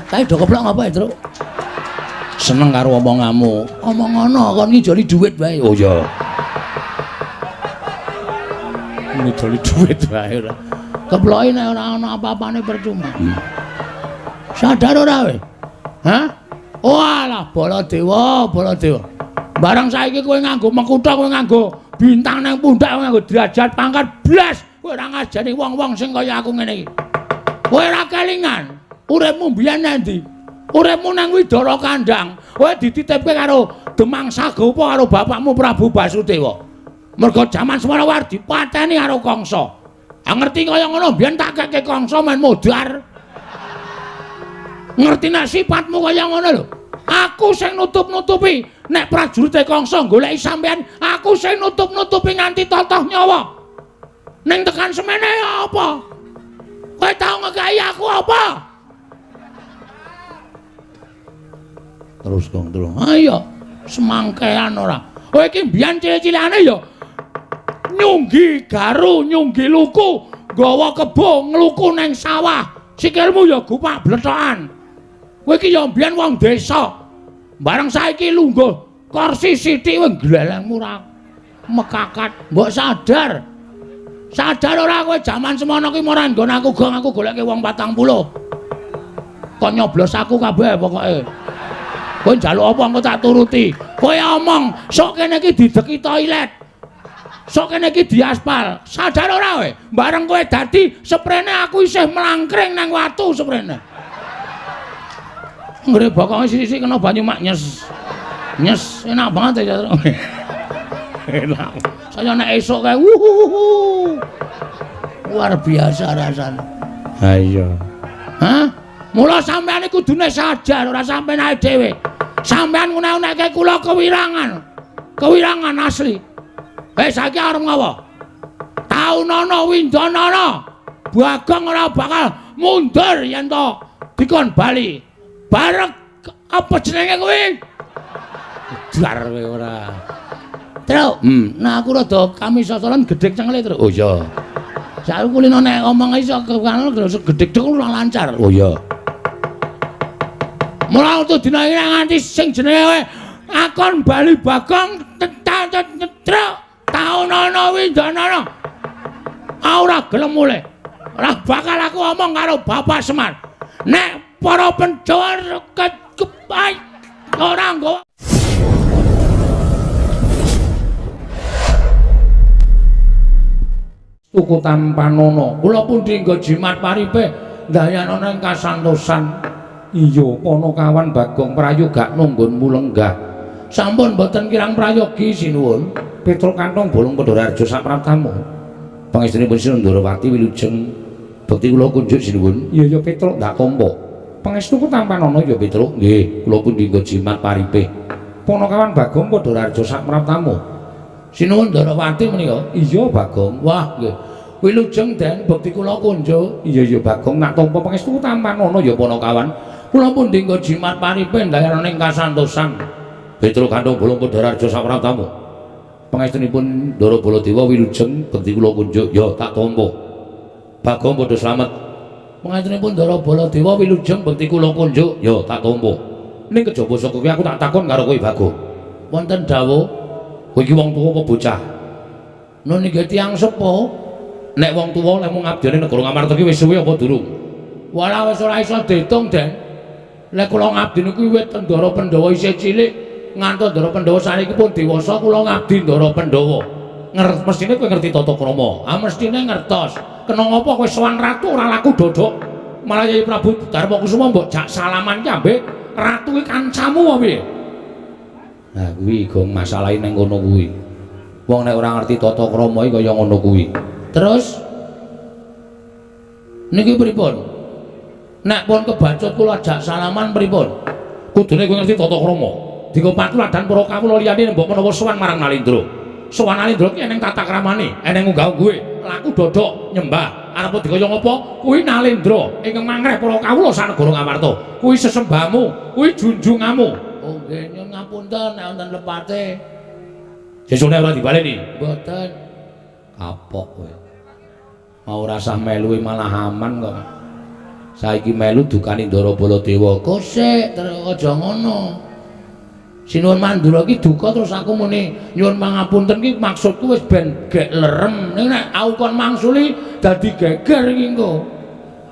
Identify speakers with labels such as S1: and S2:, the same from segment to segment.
S1: Kae do keplok ngapa, Truk? Seneng karo omonganmu. Omong ngono kon ngijoli dhuwit wae. Oh iya. Ngijoli dhuwit wae ora. Keploke nek ora ana apa-apane percuma. Sadar ora kowe? Hah? Walah Baladewa, Baladewa. Barang saiki kowe nganggo mekutha, kowe nganggo bintang nang pundak, kowe nganggo derajat pangkat blas, kowe ora ngajani wong-wong sing kaya aku ngene iki. Kowe ora kelingan. Uripmu mbiyen nang ndi? Uripmu nang Widara Kandang. Kowe dititipke karo Demang Sagopa karo bapakmu Prabu Basudewa. Mergo jaman semono war dipateni karo Kangsa. Ah ngerti kaya ngono mbiyen tak keke Kangsa men modar. Ngerti nek sifatmu kaya ngono lho. Aku sing nutup-nutupi nek prajurite Kangsa goleki sampean, aku sing nutup-nutupi nganti totoh nyawa. Ning tekan semene apa? Kowe tau ngekeki aku apa? Terus gong terus. Ayo, semangkean ora. Kowe iki mbiyen cilik-cilikane ya nyunggi garu, nyunggi luku, nggawa kebo ngluku nang sawah. Sikilmu ya gupak blethokan. Kowe iki ya mbiyen wong desa. Bareng saiki lungguh kursi sithik kowe glelengmu ora mekakat. Mbok sadar. Sadar ora kowe jaman semono ki ora nggon aku gong aku goleke wong 40. Kok nyoblos aku kabeh pokoke. Kowe njaluk apa engko tak turuti. Kowe omong sok kene iki dideki toilet. Sok kene iki diaspal. Sadar ora kowe? Bareng kowe dadi seprene aku isih mlangkring nang watu seprene. Nggre bokonge sithik-sithik kena banyu mak nyes. Nyes, enak banget ya. Enak. Saya nek esuk kae wuhuhuhu. Luar biasa rasane. Ha iya. Hah? Mula sampean iki kudune sadar ora sampean ae dhewe. Sampean ngene-ngene kula kewirangan. Kewirangan asli. Saiki arep ngopo? Taunana windanana. Bagong ora bakal mundur yen to dikon bali. Bareng apa jenenge kuwi? Dar kowe ora. Truk. Nah aku rada kamisasaran gedhek cengele, Truk. Oh iya. Saiki kulino nek omong iso kano gedhek dek ora lancar. Oh iya. Mula untuk dina iki nganti sing jenenge akon bali Bagong truk taunana windanana. Ora gelem mulih. Ora bakal aku omong karo Bapak Semar. Nek para Pandhawa ora nggawa tuku tampanono. Kula pundi nggo jimat paripe ndayanana ing kasantosan. Iya, Panakawan Bagong prayoga nunggun mulenggah. Sampun mboten kirang prayogi sinuwun. Petruk Kantong Bolong Pandharaharja sapraptamu. Pangestunipun Sinundrawati wilujeng bekti kula kunjuk sinuwun. Iya ya Petruk ndak tampa. Pangestuku tampanono ya Petruk. Nggih, kula pundi nggo jimat paripe. Panakawan Bagong Pandharaharja sapraptamu. Sinuwun Ndarawati menika. Iya Bagong. Wah nggih. Wilujeng den bekti kula kunjuk. Iya ya Bagong nak tampa pangestuku tampanono ya Panakawan. Kula pundi nggo jimat paripe ndayana ing kasantosan. Petruk Kantong Bolong Pandharaharja sapraptamu. Pangestunipun Ndara Baladewa wilujeng bekti kula kunjuk. Ya tak tampa. Bagong padha slamet. Pangestunipun Ndara Baladewa wilujeng bekti kula kunjuk. Ya tak tampa. Ning kejaba saka kuwi aku tak takon karo kowe Bagong. Wonten dawuh. Kowe iki wong tuwa apa bocah? Nun nggih tiyang sepuh. Nek wong tuwa lek mung ngabdiane negara Ngamarta iki wis suwe apa durung? Walah wis ora iso diitung, Den. Lek kula ngabdi niku wiwit Ndara Pandhawa isih cilik ngantos Ndara Pandhawa saniki pun dewasa kula ngabdi Ndara Pandhawa. Mestine kowe ngerti tata krama. Ah mestine ngertos. Kena ngapa kowe sowan ratu ora laku dodok. Malah Yai Prabu Darma Kusuma mbok jak salaman ki ambek ratu ki kancamu apa piye? Nah kuwi gong masalahe ning kono kuwi. Wong nek ora ngerti tata krama iki kaya ngono kuwi. Terus niki pripun? Nek pun kebacut kula ajak salaman pripun? Kudune kowe ngerti tata krama. Dienggo patuladan para kawula liyane mbok menawa sowan marang Nalindra. Sowan Nalindra ki eneng tata kramane, eneng unggah-ungguhe, laku dodok nyembah. Arep dikaya ngapa? Kuwi Nalindra ingkang mangreh para kawula sanegara Ngamarta. Kuwi sesembahmu, kuwi junjunganmu. Oh nggih, nyuwun ngapunten nek wonten lepate. Sesune ora dibaleni? Mboten. Kapok kowe. Mau ora sah melu malah aman kok. Saiki melu dukane Ndara Baladewa. Kosek terus aja ngono. Sinuwun Mandura iki duka terus aku muni nyuwun pangapunten iki maksudku wis ben gek lerem. Ning nek aku kon mangsuli dadi geger iki engko.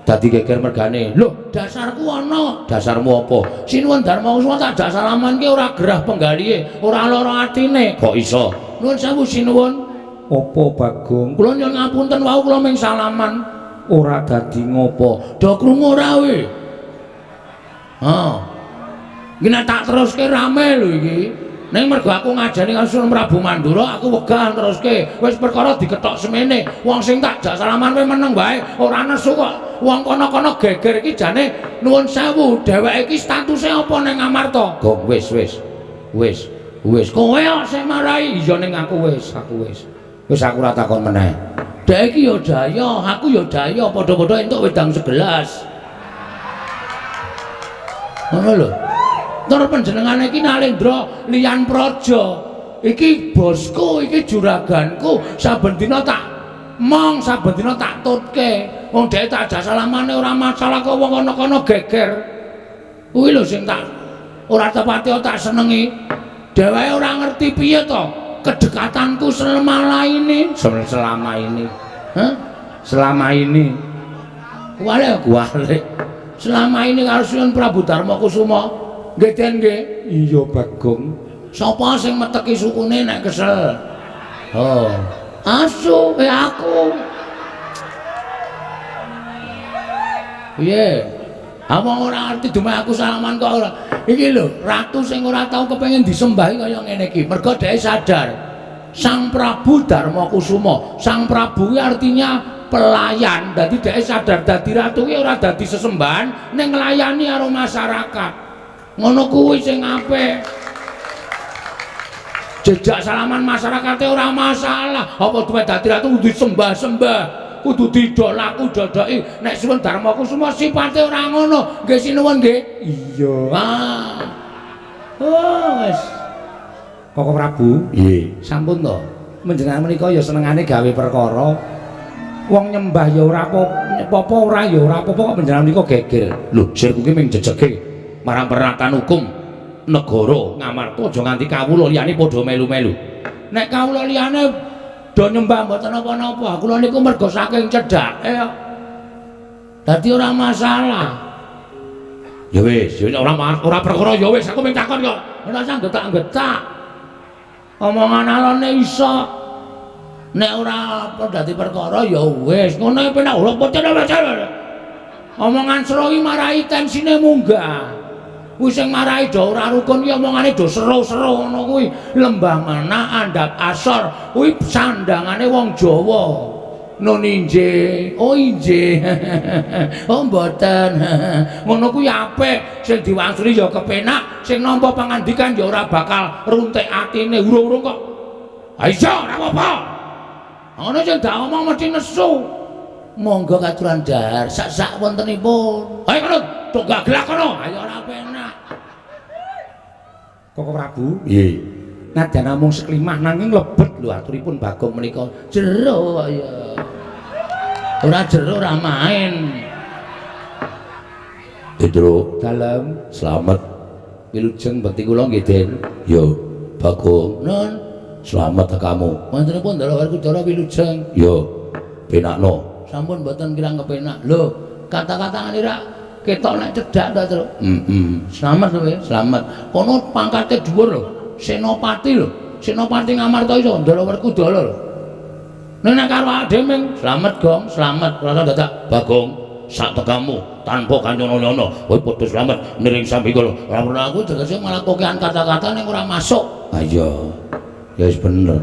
S1: Dadi geger mergane. Lho, dasarku ana. Dasarmu apa? Sinuwun Darma Kusuma tak jak salaman ki ora gerah penggalihe, ora lara atine. Kok iso? Nuwun sewu sinuwun. Apa Bagong? Kula nyuwun ngapunten wau kula ming salaman. Ora dadi ngopo. Do krungu ora kowe? Ha. Iki nek tak teruske rame lho iki. Ning mergo aku ngajani karo Sunan Prabu Mandura, aku wegah teruske. Wis perkara dikethok semene. Wong sing tak jak salaman kowe meneng wae, ora nesu kok. Wong kono-kono geger iki jane nuwun sewu, dheweke iki statuse apa ning Amarta? Gong wis wis. Wis. Wis kowe kok sing marai. Iya ning aku wis, aku wis. Wis aku ora takon meneh. Dhek iki ya daya, aku ya daya, padha-padha entuk wedang segelas. Ngono lho. Tur panjenengane iki Nalendra liyan praja. Iki bosku, iki juraganku, saben dina tak mong, saben dina tak tutke. Wong dhek tak ajak salamane ora masalah kok wong kono-kono geger. Kuwi lho sing tak ora tepate tak senengi. Dheweke ora ngerti piye to kedekatanku selama ini, selama ini. Hah? Selama ini. Kuwale kuwale. Selama ini karo Sunan Prabu Darma Kusuma. Nggih Den nggih. Iya Bagong. Sapa sing meteki sukune nek kesel? Oh. Asu, aku. Piye? Ha wong ora ngerti dumeh aku salaman kok ora. Iki lho, ratu sing ora tau kepengin disembahi kaya ngene iki. Mergo dhek sadar Sang Prabu Darma Kusuma. Sang Prabu kuwi artinya pelayan. Dadi dhek sadar dadi ratu kuwi ora dadi sesembahan ning nglayani karo masyarakat. Ngono kuwi sing apik. Jejak salaman masyarakate ora masalah. Apa duwe dadi ratu kudu disembah-sembah, kudu didolaku dodoki. Nek Sunan Darma Kusuma sipate ora ngono. Nggih sinuwun nggih. Iya. Ah. Oh, wis.
S2: Koko Prabu,
S1: nggih. Sampun to.
S2: Panjenengan menika ya senengane gawe perkara. Wong nyembah ya ora apa-apa, ora ya ora apa-apa kok panjenengan menika geger.
S1: Lho, sirku ki ming jejege marang pernatan hukum negara Ngamarta aja nganti kawula liyane padha melu-melu. Nek kawula liyane do nyembah mboten napa-napa, kula niku mergo saking cedhake kok. Dadi ora masalah. Ya wis, ya ora perkara ya wis aku mung takon kok. Ora usah getak-getak. Omongan alone iso. Nek ora dadi perkara ya wis, ngono penak ora pocen. Omongan sero iki marai tensine munggah. Kuwi sing marai do ora rukun ki omongane do seru-seru ngono kuwi. Lembah mana andhap asor kuwi sandangane wong Jawa. Nun injih, oh injih. Oh mboten. Ngono kuwi apik, sing diwangsuli ya kepenak, sing nampa pangandikan ya ora bakal runtik atine urung-urung kok. Ha iya ora apa-apa. Ngono sing dak omong mesti nesu. Monggo katuran dahar sak-sak wontenipun. Ayo kono, tok gaglak kono. Ayo ora penak.
S2: Koko Prabu,
S1: nggih.
S2: Nadyan namung seklimah nanging lebet lho aturipun Bagong menika.
S1: Jero kok ya. Ora jero ora main. Petro,
S2: dalem
S1: slamet. Wilujeng bekti kula nggih, Den. Yo, Bagong. Nun, slamet kamu. Wontenipun Ndara Werkudara wilujeng. Yo, penakno. Sampun mboten kirang kepenak. Lho, kata-kata ngene ra ketok nek cedhak ta, Tru. Heeh. Slamet kowe, slamet. Kono pangkate dhuwur lho. Senopati lho. Senopati Ngamarta iso Ndara Werkudara lho. Nek karo awake dhewe ming slamet, Gong, slamet. Ora dadak Bagong sak tekamu tanpa kanyono-nyono. Kowe padha slamet niring sambikala. Ora perlu aku tegese malah kokean kata-kata ning ora masuk. Ha iya. Ya wis bener.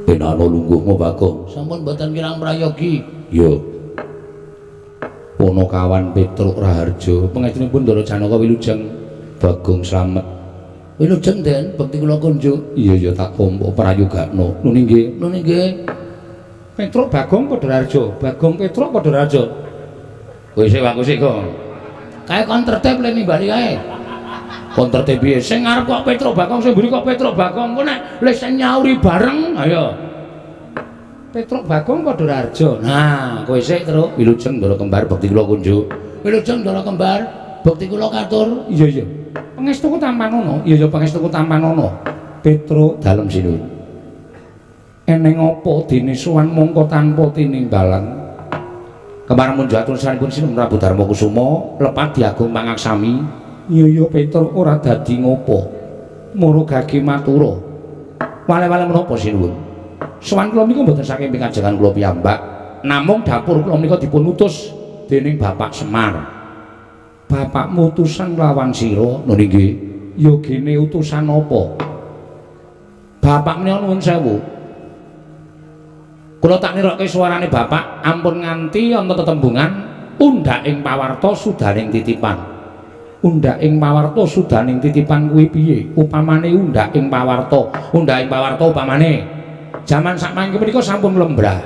S1: Penakno lungguhmu Bagong. Sampun mboten kirang prayogi. Yo.
S2: Ponokawan Petruk Raharja, pangestunipun Ndara Janaka wilujeng Bagong slamet.
S1: Wilujeng Den, bekti kula kunjuk.
S2: Iya ya tak tampa prayogakno. Nun inggih.
S1: Nun inggih.
S2: Petruk Bagong padha Raharja, Bagong Petruk padha Raharja.
S1: Kowe sik aku sik kok. Kae kon tertib le nimbali kae. Kon tertib piye? Sing ngarep kok Petruk Bagong, sing mburi kok Petruk Bagong. Engko nek le sing nyauri bareng, ayo.
S2: Petruk Bagong padha Raharja.
S1: Nah, kowe sik, Truk. Wilujeng Ndara Kembar bekti kula kunjuk. Wilujeng Ndara Kembar bekti kula katur.
S2: Iya iya. Pangestuku tampanono. Iya iya pangestuku tampanono. Petruk
S1: dalem sinuwun.
S2: Eneng apa dene sowan mongko tanpa tinimbalan?
S1: Kembar munjuk atur sanipun Sinuwun Prabu Darma Kusuma lepat diagung pangaksami.
S2: Iya iya Petruk ora dadi ngopo. Muru gage matura.
S1: Wale-wale menapa sinuwun? Sowan kula menika mboten saking pikajengan kula piyambak, namung dapur kula menika dipun utus dening Bapak Semar.
S2: Bapakmu utusan lawan sira?
S1: Lho nggih.
S2: Ya gene utusan apa?
S1: Bapak menika nuwun sewu. Kula tak nirokke suarane bapak ampun nganti wonten tetembungan undhak ing pawarta sudaning titipan.
S2: Undhak ing pawarta sudaning titipan kuwi piye? Upamane undhak ing pawarta,
S1: undhak ing pawarta upamane jaman sakmangke menika sampun lembrah.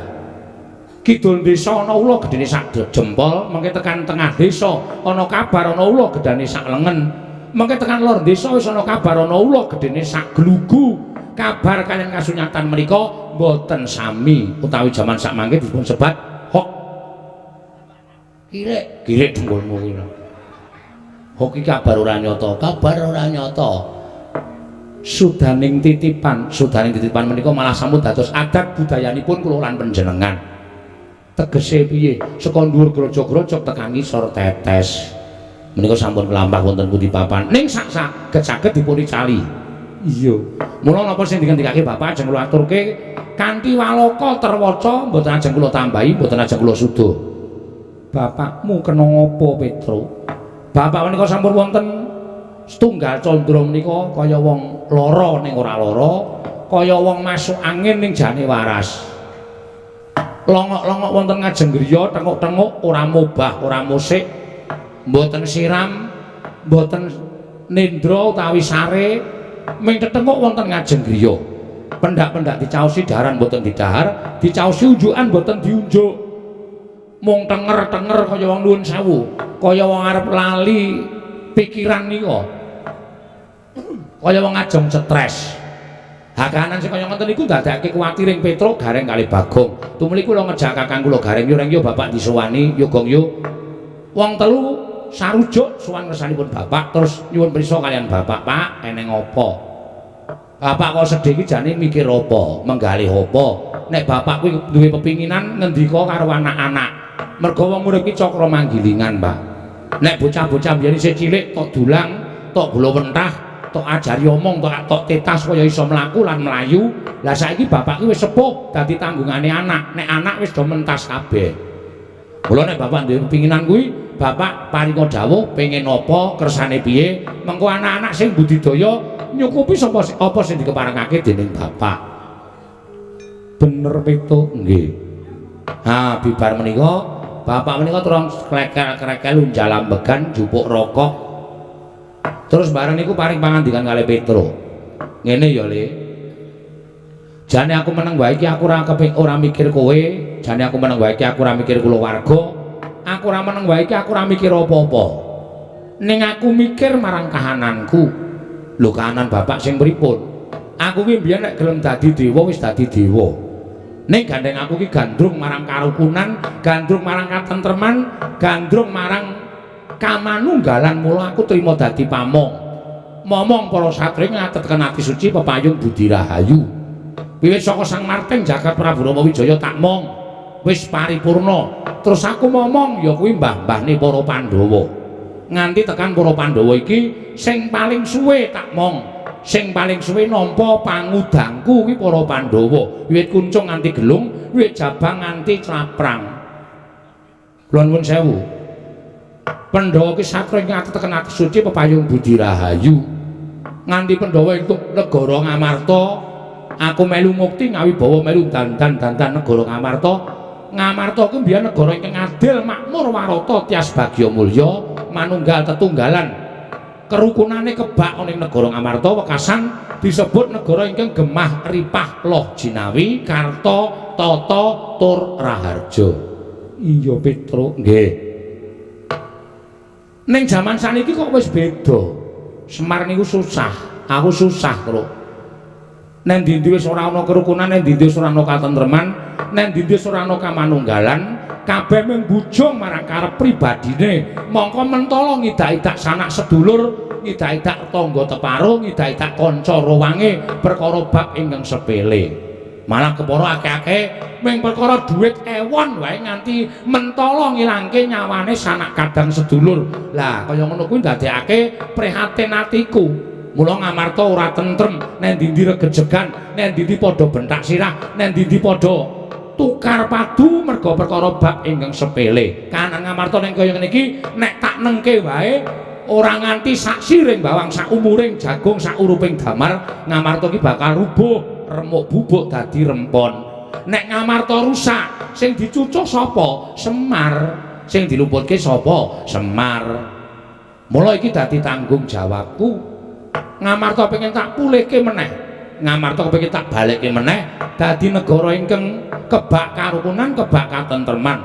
S1: Kidul desa ana ula gedene sak jempol, mengke tekan tengah desa ana kabar ana ula gedane sak lengen. Mengke tekan lor desa wis ana kabar ana ula gedene sak glugu. Kabar kaliyan kasunyatan menika mboten sami utawi jaman sakmangke dipun sebat hok. Kirik, kirik dengkulmu kuwi. Hok iki kabar ora nyata, kabar ora nyata.
S2: Sudaning titipan,
S1: sudaning titipan menika malah sampun dados adat budayanipun kula lan panjenengan. Tegese piye? Saka dhuwur grojog-grojog tekan ngisor tetes. Menika sampun kelampah wonten pundi papan. Ning sak saged-saged dipunicali.
S2: Iya.
S1: Mula napa sing dingendikake bapak ajeng kula aturke kanthi waloka terwaca, mboten ajeng kula tambahi, mboten ajeng kula suda.
S2: Bapakmu kena ngapa, Petruk?
S1: Bapak menika sampun wonten setunggal candra menika kaya wong lara ning ora lara, kaya wong masuk angin ning jane waras. Longok-longok wonten ngajeng griya, tenguk-tenguk ora mobah, ora musik, mboten siram, mboten nendra utawi sare, ming tetenguk wonten ngajeng griya. Pendak-pendak dicaosi daharan mboten didahar, dicaosi unjukan mboten diunjuk. Mung tenger-tenger kaya wong nuwun sewu, kaya wong arep lali pikiran nika. Kaya wong ajeng stres. Hakanan sing kaya ngoten niku ndadekake kuwatir ing Petruk Gareng kali Bagong. Tumuli kula ngejak kakang kula Gareng, yo reng yo bapak disowani, yo gong yo. Wong telu sarujuk sowan ngersanipun bapak terus nyuwun prisa kaliyan bapak, Pak, eneng apa? Bapak kok sedih iki jane mikir apa, menggalih apa? Nek bapak kuwi duwe pepinginan ngendika karo anak-anak. Mergo wong urip iki cakra manggilingan, Pak. Nek bocah-bocah biyen isih cilik tok dulang, tok gula wentah, tok ajari omong, tok tetas kaya iso mlaku lan mlayu. Lah saiki bapak ki wis sepuh dadi tanggungane anak. Nek anak wis do mentas kabeh. Mula nek bapak duwe pepinginan kuwi, bapak paringa dawuh pengen apa, kersane piye, mengko anak-anak sing budidaya nyukupi sapa apa sing dikeparengake dening bapak.
S2: Bener Petruk?
S1: Nggih. Ha, bibar menika bapak menika terus klekel-klekel unjal ambegan jupuk rokok. Terus bareng niku paring pangandikan kalih Petruk. Ngene ya, Le. Jane aku meneng wae iki aku ora keping ora mikir kowe, jane aku meneng wae iki aku ora mikir kulawarga, aku ora meneng wae iki aku ora mikir apa-apa. Ning aku mikir marang kahananku. Lho kahanan bapak sing pripun? Aku ki mbiyen nek gelem dadi dewa wis dadi dewa. Ning gandeng aku ki gandrung marang karukunan, gandrung marang katentreman, gandrung marang kamanunggalan, mula aku trima dadi pamong. Momong para satria ngatetken ati suci pepayung budi rahayu. Wiwit saka Sang Marting jagat Prabu Rama Wijaya tak mong wis paripurna. Terus aku momong ya kuwi mbah-mbahne para Pandhawa. Nganti tekan para Pandhawa iki sing paling suwe tak mong, sing paling suwe nampa pangudangku kuwi para Pandhawa. Wiwit kuncung nganti gelung, wiwit jabang nganti claprang. Kula nuwun sewu. Pandhawa ki satria ngatetken ati suci pepayung budi rahayu. Nganti Pandhawa entuk negara Ngamarta, aku melu mukti ngawibawa melu dandan-dandan negara Ngamarta. Ngamarta ku mbiyen negara ingkang adil, makmur, warata, tias bagya mulya, manunggal tetunggalan. Kerukunane kebak ana ing negara Ngamarta wekasan disebut negara ingkang gemah ripah loh jinawi karta tata tur raharja.
S2: Iya Petruk,
S1: nggih. Ning jaman saniki kok wis beda. Semar niku susah, aku susah, Truk. Neng ndi wis ora ana kerukunan, neng ndi wis ora ana katentreman, neng ndi wis ora ana kamanunggalan, kabeh mung bujung marang karep pribadine. Mongko mentala ngidak-idak sanak sedulur, ngidak-idak tangga teparo, ngidak-idak kanca rowange perkara bab ingkang sepele. Malah kepara akeh-akeh mung perkara dhuwit ewon wae nganti mentala ngilangke nyawane sanak kadang sedulur. Lah kaya ngono kuwi ndadekake prihatin atiku. Mula Ngamarta ora tentrem, neng ndi-ndi regejegan, neng ndi-ndi padha bentak sirah, neng ndi-ndi padha tukar padu merga perkara bab ingkang sepele. Kahanan Ngamarta ning kaya ngene iki nek tak nengke wae ora nganti sak siring bawang, sak umuring jagung, sak uruping damar, Ngamarta iki bakal rubuh, remuk bubuk dadi rempon. Nek Ngamarta rusak, sing dicucuh sapa? Semar. Sing diluputke sapa? Semar. Mula iki dadi tanggung jawabku. Ngamarta pengen tak pulihke meneh. Ngamarta kepengin tak balekke meneh dadi negara ingkang kebak karukunan, kebak katentreman.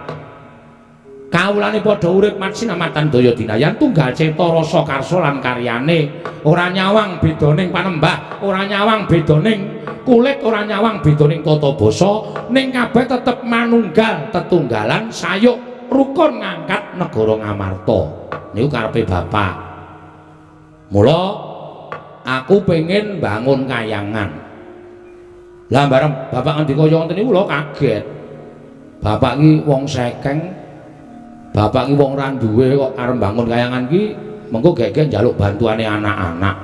S1: Kawulane padha urip matsinamatan daya dinayan tunggal cetha rasa karsa lan karyane. Ora nyawang bedaning panembah, ora nyawang bedaning kulit, ora nyawang bedaning tata basa, ning kabeh tetep manunggal tetunggalan sayuk rukun ngangkat negara Ngamarta. Niku karepe bapak. Mula aku pengen bangun kayangan. Lah bareng bapak ngendika kaya ngoten niku kula kaget. Bapak iki wong sekeng, bapak iki wong ra duwe kok arep bangun kayangan iki mengko gek-gek njaluk bantuane anak-anak.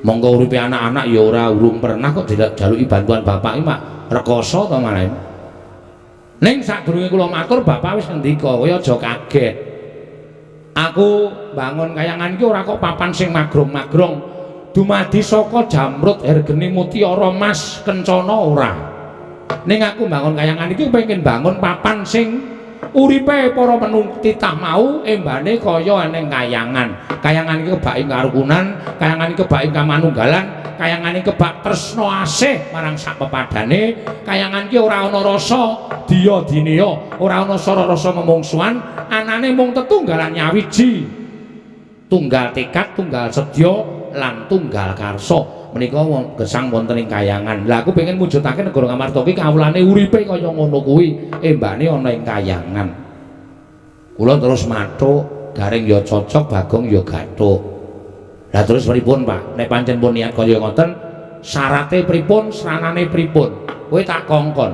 S1: Monggo uripe anak-anak ya ora urung pernah kok dijaluki bantuan bapak iki mak rekoso to malah. Ning sadurunge kula matur bapak wis ngendika, kowe aja kaget. Aku bangun kayangan iki ora kok papan sing magrong-magrong. Dumadi saka jamrut hergeni mutiara mas kencana ora. Ning aku bangun kayangan iki pengen bangun papan sing uripe para penungtitah mau embane kaya eneng kayangan. Kayangan iki kebak ing karukunan, kayangan iki kebak ing kamanunggalan, kayangan iki kebak tresna asih marang sak pepadane, kayangan iki ora ana rasa diya dineya, ora ana sara rasa memungsuhan, anane mung tetunggalan nyawiji. Tunggal tekad, tunggal sedya lan tunggal karsa. Menika gesang wonten ing kayangan. Lah aku pengen mujudake negara Ngamarta iki kawulane uripe kaya ngono kuwi, embane ana ing kayangan. Kula terus mathuk, Gareng ya cocok, Bagong ya gathuk. Lah terus pripun, Pak? Nek pancen pun niat kaya ngoten, syarate pripun, sranane pripun? Kowe tak kongkon.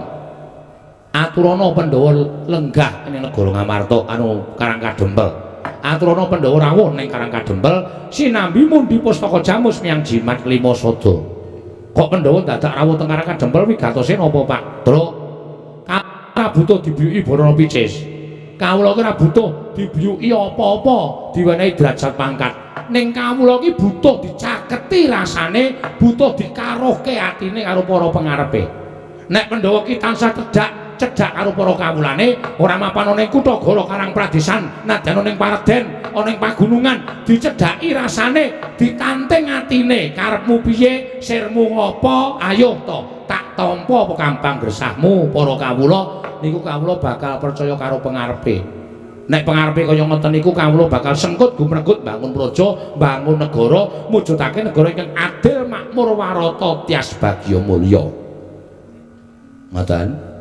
S1: Aturana Pandhawa lenggah ing negara Ngamarta anu Karang Kadempel. Aturana Pandhawa rawuh ning Karang Kadempel sinambi mundi pustaka jamus miyang jimat klima sada. Kok Pandhawa dadak rawuh teng Karang Kadempel wigatose napa, Pak? Truk. Ora butuh dibiyuki barana picis. Kawula ki ora butuh dibiyuki apa-apa, diwenehi derajat pangkat. Ning kawula ki butuh dicaketi rasane, butuh dikaruhke atine karo para pengarepe. Nek Pandhawa ki tansah cedhak karo para kawulane, ora mapan ana ing kutha Goro Karang Pradesan, nadyan ana ing pareden, ana ing pagunungan, dicedhaki rasane, ditanting atine, karepmu piye, sirmu ngapa, ayo to, tak tampa apa kambang gresahmu para kawula, niku kawula bakal percaya karo pengarepe. Nek pengarepe kaya ngoten niku kawula bakal sengkut gumregut bangun praja, bangun negara, mujudake negara ingkang adil, makmur, warata, tias bagya mulya. Ngoten.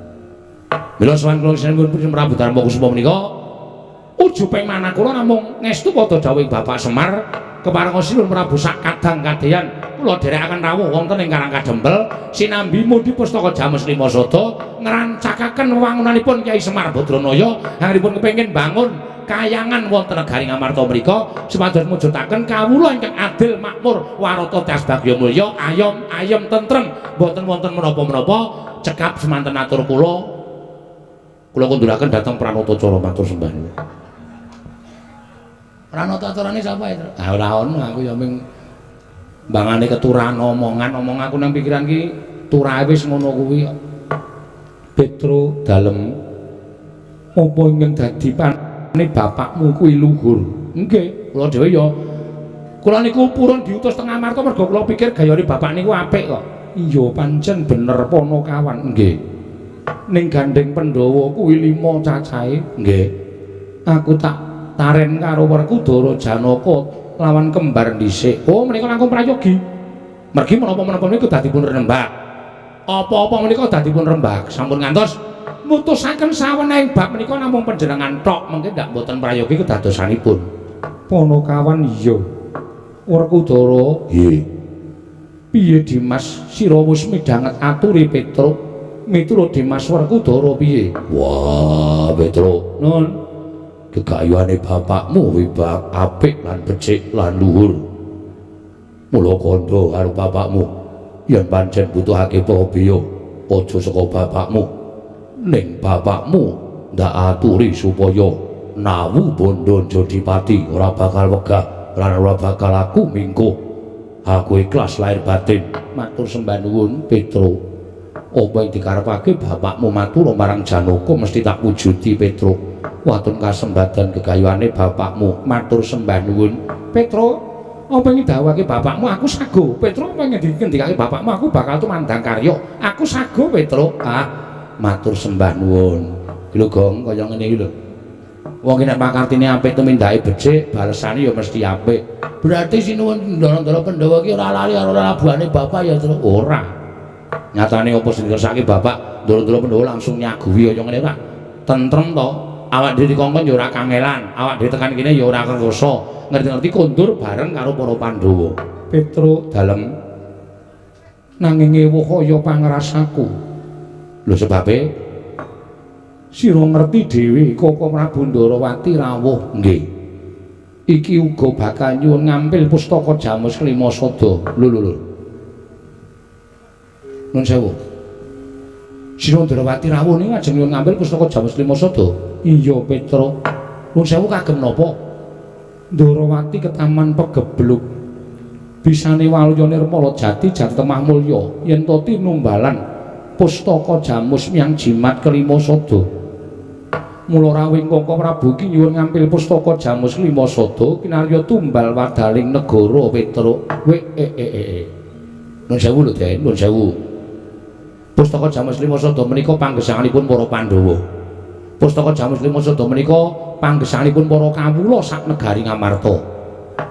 S1: Mila sowan kula sinuwun Prabu Darma Kusuma menika ujuping manah kula namung ngestu padha dawuhing Bapak Semar keparenga sinuwun Prabu sak kadang kadeyan kula dherekaken rawuh wonten ing Karang Kadempel sinambi mundi pustaka Jamus Lima Sada ngrancakaken wewangunanipun Kyai Semar Badranaya anggenipun kepengin bangun kayangan wonten negari Ngamarta mriku supados mujudaken kawula ingkang adil makmur warata tias bagya mulya ayom ayem tentrem boten wonten menapa-menapa. Cekap semanten atur kula, kula kunduraken dhateng Pranatacara matur sembah nuwun. Pranatacarane sapa itu? Ah ora ono, aku ya ming mbangane keturahan omongan, omong aku nang pikiran ki turahe wis ngono kuwi kok. Petro dalem apa ingkang dadi pane bapakmu kuwi luhur? Nggih, kula dhewe ya. Kula niku purun diutus teng Ngamarta mergo kula pikir gayane bapak niku apik kok. Iya, pancen bener Panakawan. Nggih. Ning gandeng Pandhawa kuwi 5 cacahe. Nggih. Aku tak taren karo Werkudara Janaka lawan kembar dhisik. Oh, menika langkung prayogi. Mergi menapa-menapa niku dadi pun rembak. Apa-apa menika dadi pun rembak. Sampun ngantos mutusaken sawenehing bab menika namung panjenengan tok, mengke ndak mboten prayogi kedadosanipun. Panakawan iya. Werkudara, nggih. Piye Dimas, sira wis midhanget aturi Petruk? Miturut Dimas Werkudara piye? Wah, Petruk, nun. Gegayuhane bapakmu wibak apik lan becik lan luhur. Mula kandha karo bapakmu yen pancen butuhake prabiya aja saka bapakmu. Ning bapakmu ndak aturi supaya nawu bondo Jodipati ora bakal wegah lan ora bakal aku mingkuh. Aku ikhlas lahir batin. Matur sembah nuwun Petruk. Apa yang dikarepake bapakmu matur marang Janaka mesti tak wujudi Petruk. Watun kasembadan gegayuhane bapakmu matur sembah nuwun Petruk. Apa yang didhawuhake bapakmu aku sago. Petruk apa yang dingendikake bapakmu aku bakal tumandang karya. Aku sago Petruk. Ah, matur sembah nuwun. Lho Gong kaya ngene iki lho. Wong ki nek pakartine apik tumindake becik, balesane ya mesti apik. Berarti sinuwun Ndara-ndara Pandhawa ki ora lali karo labuhane bapak ya, Truk? Ora. Nyatane apa sing dikersake bapak, Ndara-ndara Pandhawa langsung nyaguhi kaya ngene ora. Tentrem to. Awak dhewe dikongkon ya ora kangelan, awak dhewe tekan kene ya ora kerasa. Ngerti-ngerti kondur bareng karo para Pandhawa. Petruk dalem nanging ewuh kaya pangrasaku. Lho sebabe sira ngerti dhewe Koko Prabu Ndarawati rawuh nggih. Iki uga bakal nyuwun ngampil pustaka Jamus Klima Sada. Lho lho lho. Nun sewu. Sira Ndarawati rawuh niku ajeng nyuwun ngampil pustaka Jamus Klima Sada. Iya Petruk. Nun sewu kagem napa? Ndarawati ketaman pegebluk. Bisane waluya nirmala jati jati temah mulya yen to tinumbalan pustaka Jamus miyang jimat kelima sada. Mula rawuh Koko Prabu iki nyuwun ngampil pustaka Jamus lima sada kinarya tumbal wadaling negara Petruk. We e e e. Nun sewu lho, Den, nun sewu. Pustaka Jamus lima sada menika panggesanganipun para Pandhawa. Pustaka Jamus lima sada menika panggesanganipun para kawula sak negari Ngamarta.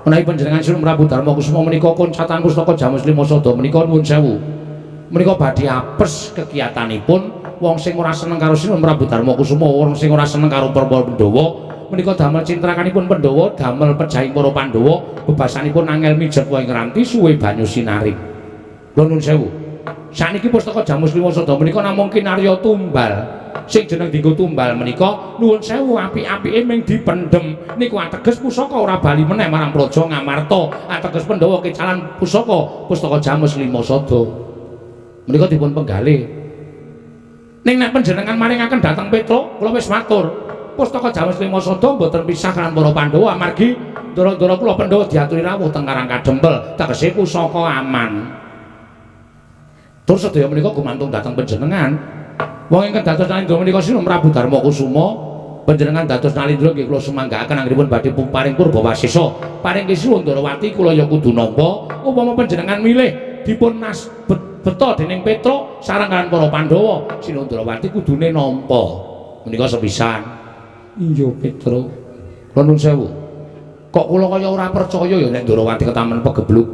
S1: Menawi panjenengan Sri Prabu Darma Kusuma menika koncatan pustaka Jamus lima sada menika nuwun sewu. Menika badhe apes kegiatanipun wong sing ora seneng karo Sri Prabu Darma Kusuma, wong sing ora seneng karo para Pandhawa, menika damel cintrakanipun Pandhawa, damel pejahing para Pandhawa, bebasanipun angel mijet wae ngranti suwe banyu sinaring. Kula nuwun sewu. Sakniki pustaka Jamus lima sada menika namung kinarya tumbal. Sing jeneng dienggo tumbal menika nuwun sewu apik-apike ming dipendhem. Niku ateges pusaka ora bali meneh marang Praja Ngamarta. Ateges Pandhawa kecalan pusaka, pustaka Jamus lima sada. Menika dipun penggalih. Ning nek panjenengan maringaken dhateng Petruk, kula wis matur. Pustaka Jamus lima sada mboten pisah kan para Pandhawa amargi ndara-ndara kula Pandhawa diaturi rawuh teng Karang Kadempel, tegese pusaka aman. Terus sedaya menika gumantung dhateng panjenengan. Wong ingkang dados Nalindra menika Sri Prabu Darma Kusuma, panjenengan dados Nalindra nggih kula sumanggaaken anggenipun badhe paring purbawasesa. Paring Ki Ndarawati kula ya kudu nampa. Upama panjenengan milih dipun nas beto dening Petruk sareng kaliyan para Pandhawa, Sri Ndarawati kudune nampa. Menika sepisan. Iya Petruk. Kula nuwun sewu. Kok kula kaya ora percaya ya nek Ndarawati ketaman pegebluk.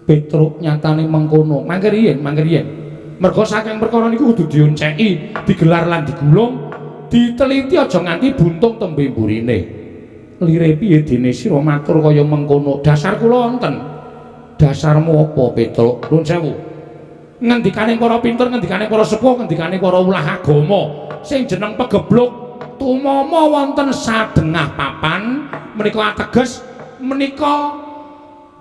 S1: Petruk nyatane mengkono. Mangke riyin, mangke riyin. Merga saking perkara niku kudu dionceki, digelar lan digulung, diteliti aja nganti buntung tembe mburine. Lire piye dene sira matur kaya mengkono? Dasar kula wonten. Dasarmu apa, Petruk? Nuwun sewu. Ngendikane para pinter, ngendikane para sepuh, ngendikane para ulah agama, sing jeneng pegebluk tumama wonten sadengah papan menika ateges menika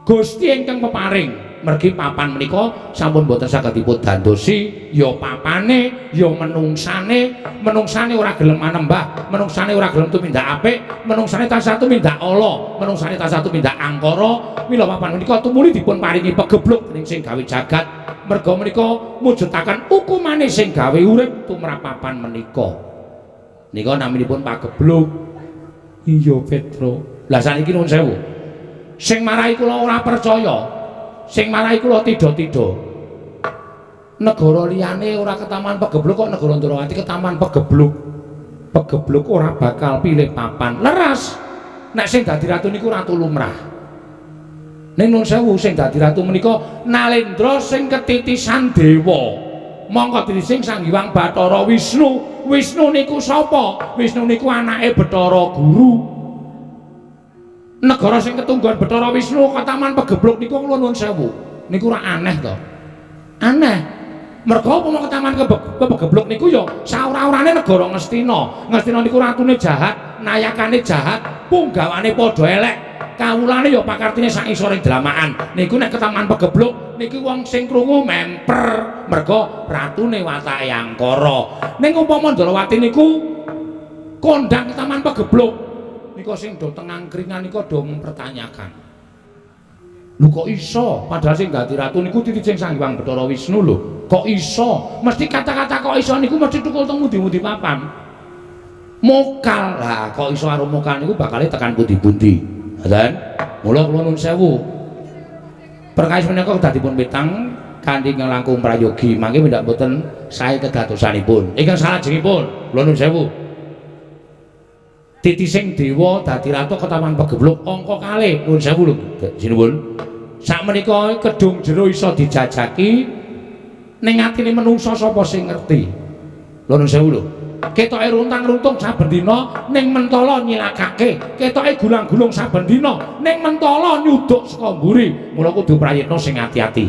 S1: Gusti ingkang peparing. Mergi papan menika sampun boten saged dipun dandosi, ya papane, ya menungsane, menungsane ora gelem manembah, menungsane ora gelem tumindak apik, menungsane tansah tumindak ala, menungsane tansah tumindak angkara. Mila papan menika tumuli dipun paringi pegebluk dening sing gawe jagat. Merga menika mujudaken hukumane sing gawe urip tumrap papan menika. Nika naminipun pagebluk. Iya Petruk. Lah saniki nuwun sewu. Sing marai kula ora percaya, sing marai kula tidha-tidha. Negara liyane ora ketaman pegebluk kok negara Ndrawati ketaman pegebluk. Pegebluk ora bakal pilih papan. Leres. Nek sing dadi ratu niku ratu lumrah. Ning nuwun sewu sing dadi ratu menika Nalendra sing ketitisan dewa. Mongko titising Sang Hyang Bathara Wisnu. Wisnu niku sapa? Wisnu niku anake Bathara Guru. Negara sing ketunggon Bathara Wisnu Ketaman Pegebluk niku kula nuwun sewu. Niku ora aneh to. Aneh. Merga upama Ketaman Pegebluk niku ya saora-orane negara Ngastina. Ngastina niku ratune jahat, nayakane jahat, punggawane padha elek. Kawulane ya pakartine sak isoring dramakan. Niku nek Ketaman Pegebluk niki wong sing krungu memper merga ratune watake angkara. Ning upama Ndrawati niku kondhang Ketaman Pegebluk nika sing do teng angkringan nika do mempertanyakan. Lho kok iso? Padahal sing dadi ratu niku titising Sang Hyang Bathara Wisnu lho. Kok iso? Mesti kata-kata kok iso niku mesti tukul teng pundi-pundi papan. Mokal. Lah kok iso karo mokal niku bakale tekan pundi-pundi. Ngoten. Mula kula nuwun sewu. Perkawis menika kedadipun pitang kanthi nglangkung prayogi mangke pendak boten sae kedadosanipun. Ingkang salajengipun kula nuwun sewu. Titising dewa dadi ratu Ketaman Pegebluk angka kalih nuwun sewu lho sinuwun. Sakmenika kedung jero iso dijajaki ning atine menungsa sapa sing ngerti. Lho nuwun sewu lho. Ketoke runtang-runtung saben dina ning mentala nyilakake, ketoke gulang-gulung saben dina ning mentala nyuduk saka mburi. Mula kudu prayitna sing ati-ati.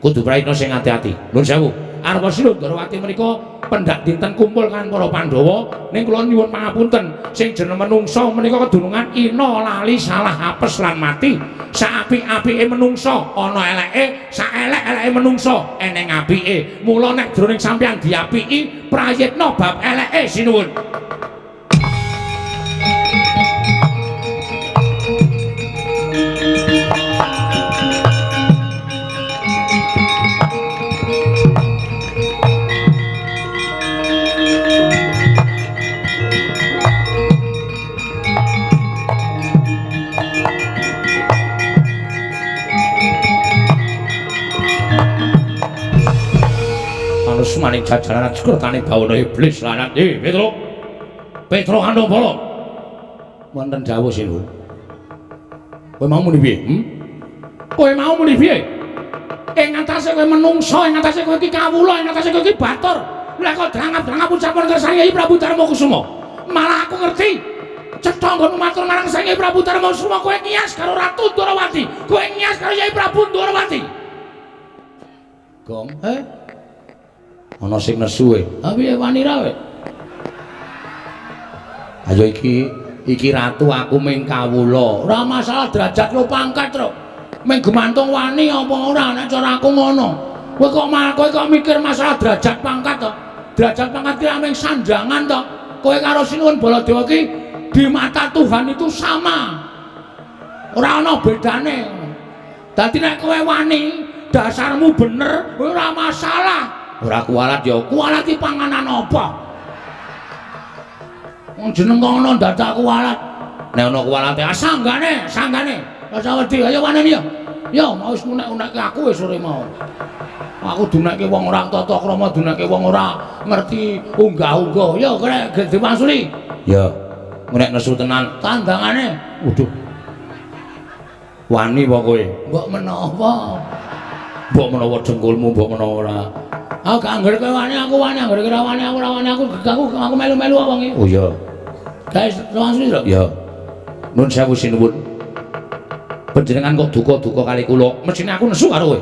S1: Kudu prayitna sing ati-ati. Nuwun sewu. Arwa sila Ndrawati menika pendak dinten kumpul kan para Pandhawa ning kula nyuwun pangapunten sing jeneng menungsa menika kedunungan ina lali salah apes lan mati. Saapik-apike menungsa ana eleke, saelek-eleke menungsa eneng apike. Mula nek jroning sampeyan diapiki prayitna bab eleke sinuwun. Maning jajaran sekertane bawana iblis lanat. Petro. Petro Kandong Bala. Wonten dawuh sinuwun. Kowe mau muni piye? Kowe mau muni piye? Ing atase kowe menungsa, ing atase kowe iki kawula, ing atase kowe iki batur. Lah kok drangap-drangap ucapan kersane Kyai Prabu Darma Kusuma. Malah aku ngerti. Cetha nggonmu matur marang Sang Kyai Prabu Darma Kusuma kowe ngiyas karo Ratu Ndrawati. Kowe ngiyas karo Kyai Prabu Ndrawati. Gong, Ana sing nesu e. Ha piye wani ra kowe? Ayo iki ratu aku ming kawula. Ora masalah derajat lo pangkat, Tru. Ming gemantung wani apa ora nek cara aku ngono. Kowe kok mikir masalah derajat pangkat to? Derajat pangkat ki ming sanjangan to. Kowe karo Sinuwun Baladewa ki di mata Tuhan itu sama. Ora ana bedane. Dadi nek kowe wani, dasarmu bener, ora masalah. Ora kualat ya, kualat iki panganan apa? Wong jeneng kok ana dadak kualat. Nek ana kualate, ah sanggane, sanggane. Rasa wedi, ayo waneni ya. Ya mau wis unek-unekke aku wis sore mau. Aku dunekke wong ora tata krama, dunekke wong ora ngerti unggah-ungguh. Ya kene diwangsuli. Ya, nek nesu tenan tandangane. Waduh. Wani apa kowe? Mbok menawa. Mbok menawa dengkulmu, mbok menawa ora. Aku gak anggere kowe wani, aku wani, anggere kowe wani, aku ora wani, aku melu-melu wong iki. Oh iya. Guys, langsung lho. Ya. Nun sewu sinuwun. Panjenengan kok duka-duka kali kula. Mesthine aku nesu karo kowe.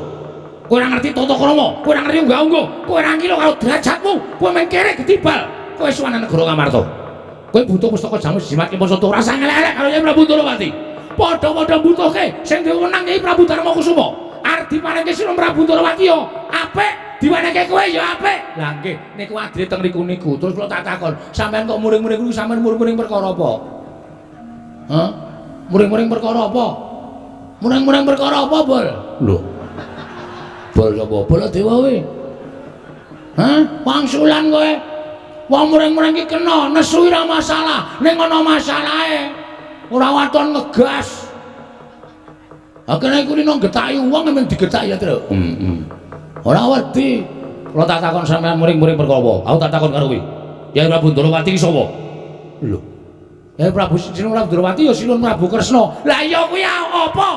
S1: Kowe ora ngerti tata krama, kowe ora ngerti unggah-ungguh, kowe ora ngira karo derajatmu, kowe mung kere getibal. Kowe suwan negara Ngamarta. Kowe butuh pustaka jamus jimat kimpa sata ora usah ngelek-elek karo Kyai Prabu Ndrawati. Padha-padha mbutuhke sing diwenang Kyai Prabu Darma Kusuma. Arep diparingke Sinuwun Prabu Ndrawati ya apik. Diwenehke kowe ya apik. Lah nggih, niku adile teng riku niku. Terus kula tak takon, sampean kok muring-muring niku sampean muring-muring perkara apa? Hah? Muring-muring perkara apa? Muring-muring perkara apa, Bol? Lho. Bol sapa? Baladewa kowe. Hah? Wangsulan kowe. Wong muring-muring iki kena, nesu ora masalah, ning ana masalahe. Ora waton ngegas. Ha kene iku rino getaki wong emang digetaki ya, Tru. Heeh. Ora wedi. Kula tak takon sampean muring-muring perkara apa? Aku tak takon karo kowe. Kyai Prabu Ndrawati ki sapa? Lho. Kyai Prabu Sinuwun Prabu Ndrawati ya Sinuwun Prabu Kresna. Lah iya kuwi apa?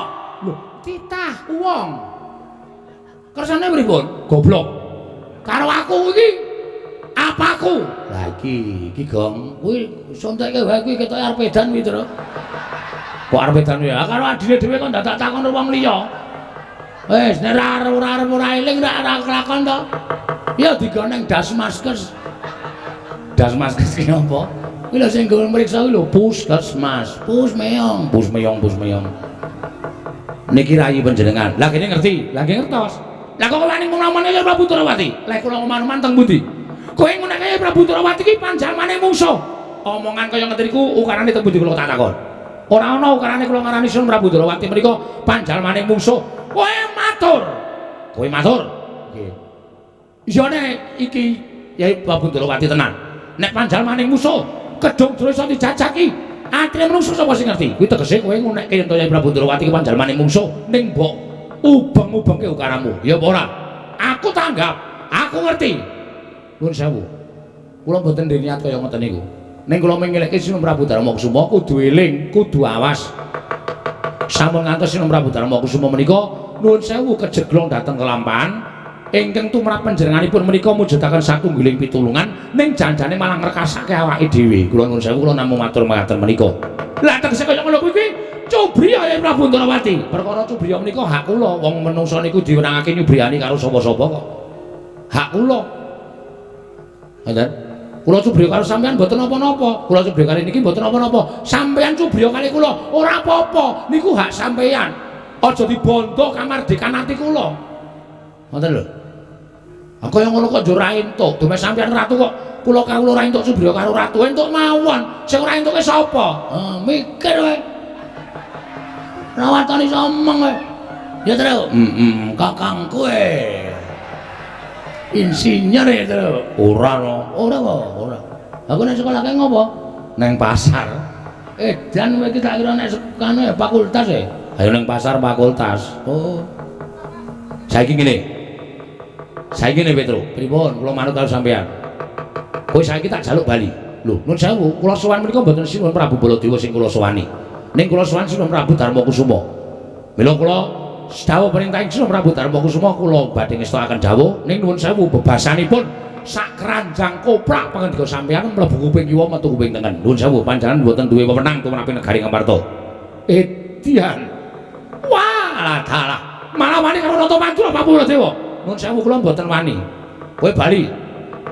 S1: Lho, Titah wong. Kersane pripun? Goblok. Karo aku iki apaku? Lah iki, iki Gong, kuwi sontekke wae kuwi ketoke arep edan kuwi, Tru. Kok arep edan ya? Karo adine dhewe kok dadak takon wong liya. Wis nek ora arep ora eling ora kelakon to. Ya digoneng Dasmaskes. Dasmaskes ki apa? Kuwi lho sing nggo mriksa kuwi lho Puskesmas. Pus meyong, pus meyong, pus meyong. Niki rayi panjenengan. Lah kene ngerti, lah nggih ngertos. Lah kok wani ngomongane ya Prabu Ndorowati? Lah kula oman-oman teng pundi? Kowe ngunake Prabu Ndorowati ki panjalmane mungsuh. Omongan kaya ngeten iku ukarane teng pundi kula tak takon. Ora ana ukarane kula ngarani Sun Prabu Ndorowati menika panjalmane mungsuh. Kowe matur. Kowe matur. Nggih. Iya nek iki Yai Prabu Ndorowati tenan. Nek panjalmane mungsuh, kedung terus iso dijajaki. Atine menungso sapa sing ngerti? Kuwi tegese kowe ngunekke yen to Yai Prabu Ndorowati ki panjalmane mungsuh ning mbok ubeng-ubengke ukaramu. Ya apa ora? Aku tanggap, aku ngerti. Nuwun sewu. Kula mboten ndek niat kaya ngoten niku. Ning kula mengelekke Sinun Prabu Darma Kusuma kudu eling, kudu awas. Sampun ngantos Sinun Prabu Darma Kusuma menika nuwun sewu kejeglong dhateng kelampahan ingkang tumrap panjenenganipun menika mujudaken satunggiling pitulungan ning janjane malah ngrekasake awake dhewe. Kula nuwun sewu kula namung matur mekaten menika. Lah tegese kaya ngono kuwi cubriya Yai Prabu Ndorowati. Perkara cubriya menika hak kula. Wong menungsa niku diwenangake nyubriyani karo sapa-sapa kok. Hak kula. Ngoten. Kula cubriya karo sampean mboten napa-napa. Kula cubriya kali niki mboten napa-napa. Sampean cubriya kali kula ora apa-apa. Niku hak sampean. Aja dibondo kamardikan ati kula. Ngoten lho. Kaya ngono kok njur ra entuk. Dume sampean ratu kok kula kawula ora entuk cubriya karo ratu. Entuk mawon. Sing ora entuke sapa? Mikir kowe. Rawatane iso omong kowe. Ya, Tru. Heeh, kakangku e. Insinyur ya, Tru. Ora no. Ora kok, ora. Aku nek sekolah kae ngopo? Neng pasar. Edan kowe iki tak kira nek kanu ya fakultas e. Ayo neng pasar fakultas. Oh. Saiki ngene. Saiki ngene, Petro. Pripun? Kula manut karo sampean. Kowe saiki tak jaluk bali. Lho, nuwun sewu, kula sowan menika mboten Sinuhun Prabu Baladewa sing kula sowani. Ning kula sowan Sinuhun Prabu Darma Kusuma. Mila kula dawuh perintah Sinuhun Prabu Darma Kusuma kula badhe ngestokaken dawuh ning nuwun sewu bebasanipun sak keranjang koprak pangendika sampean mlebu kuping kiwa metu kuping tengen. Nuwun sewu panjenengan mboten duwe wewenang tumrap negari Ngamarta. Edian. Wah, dalah. Malah wani karo Ratu Madura Prabu Baladewa. Nuwun sewu kula mboten wani. Kowe bali.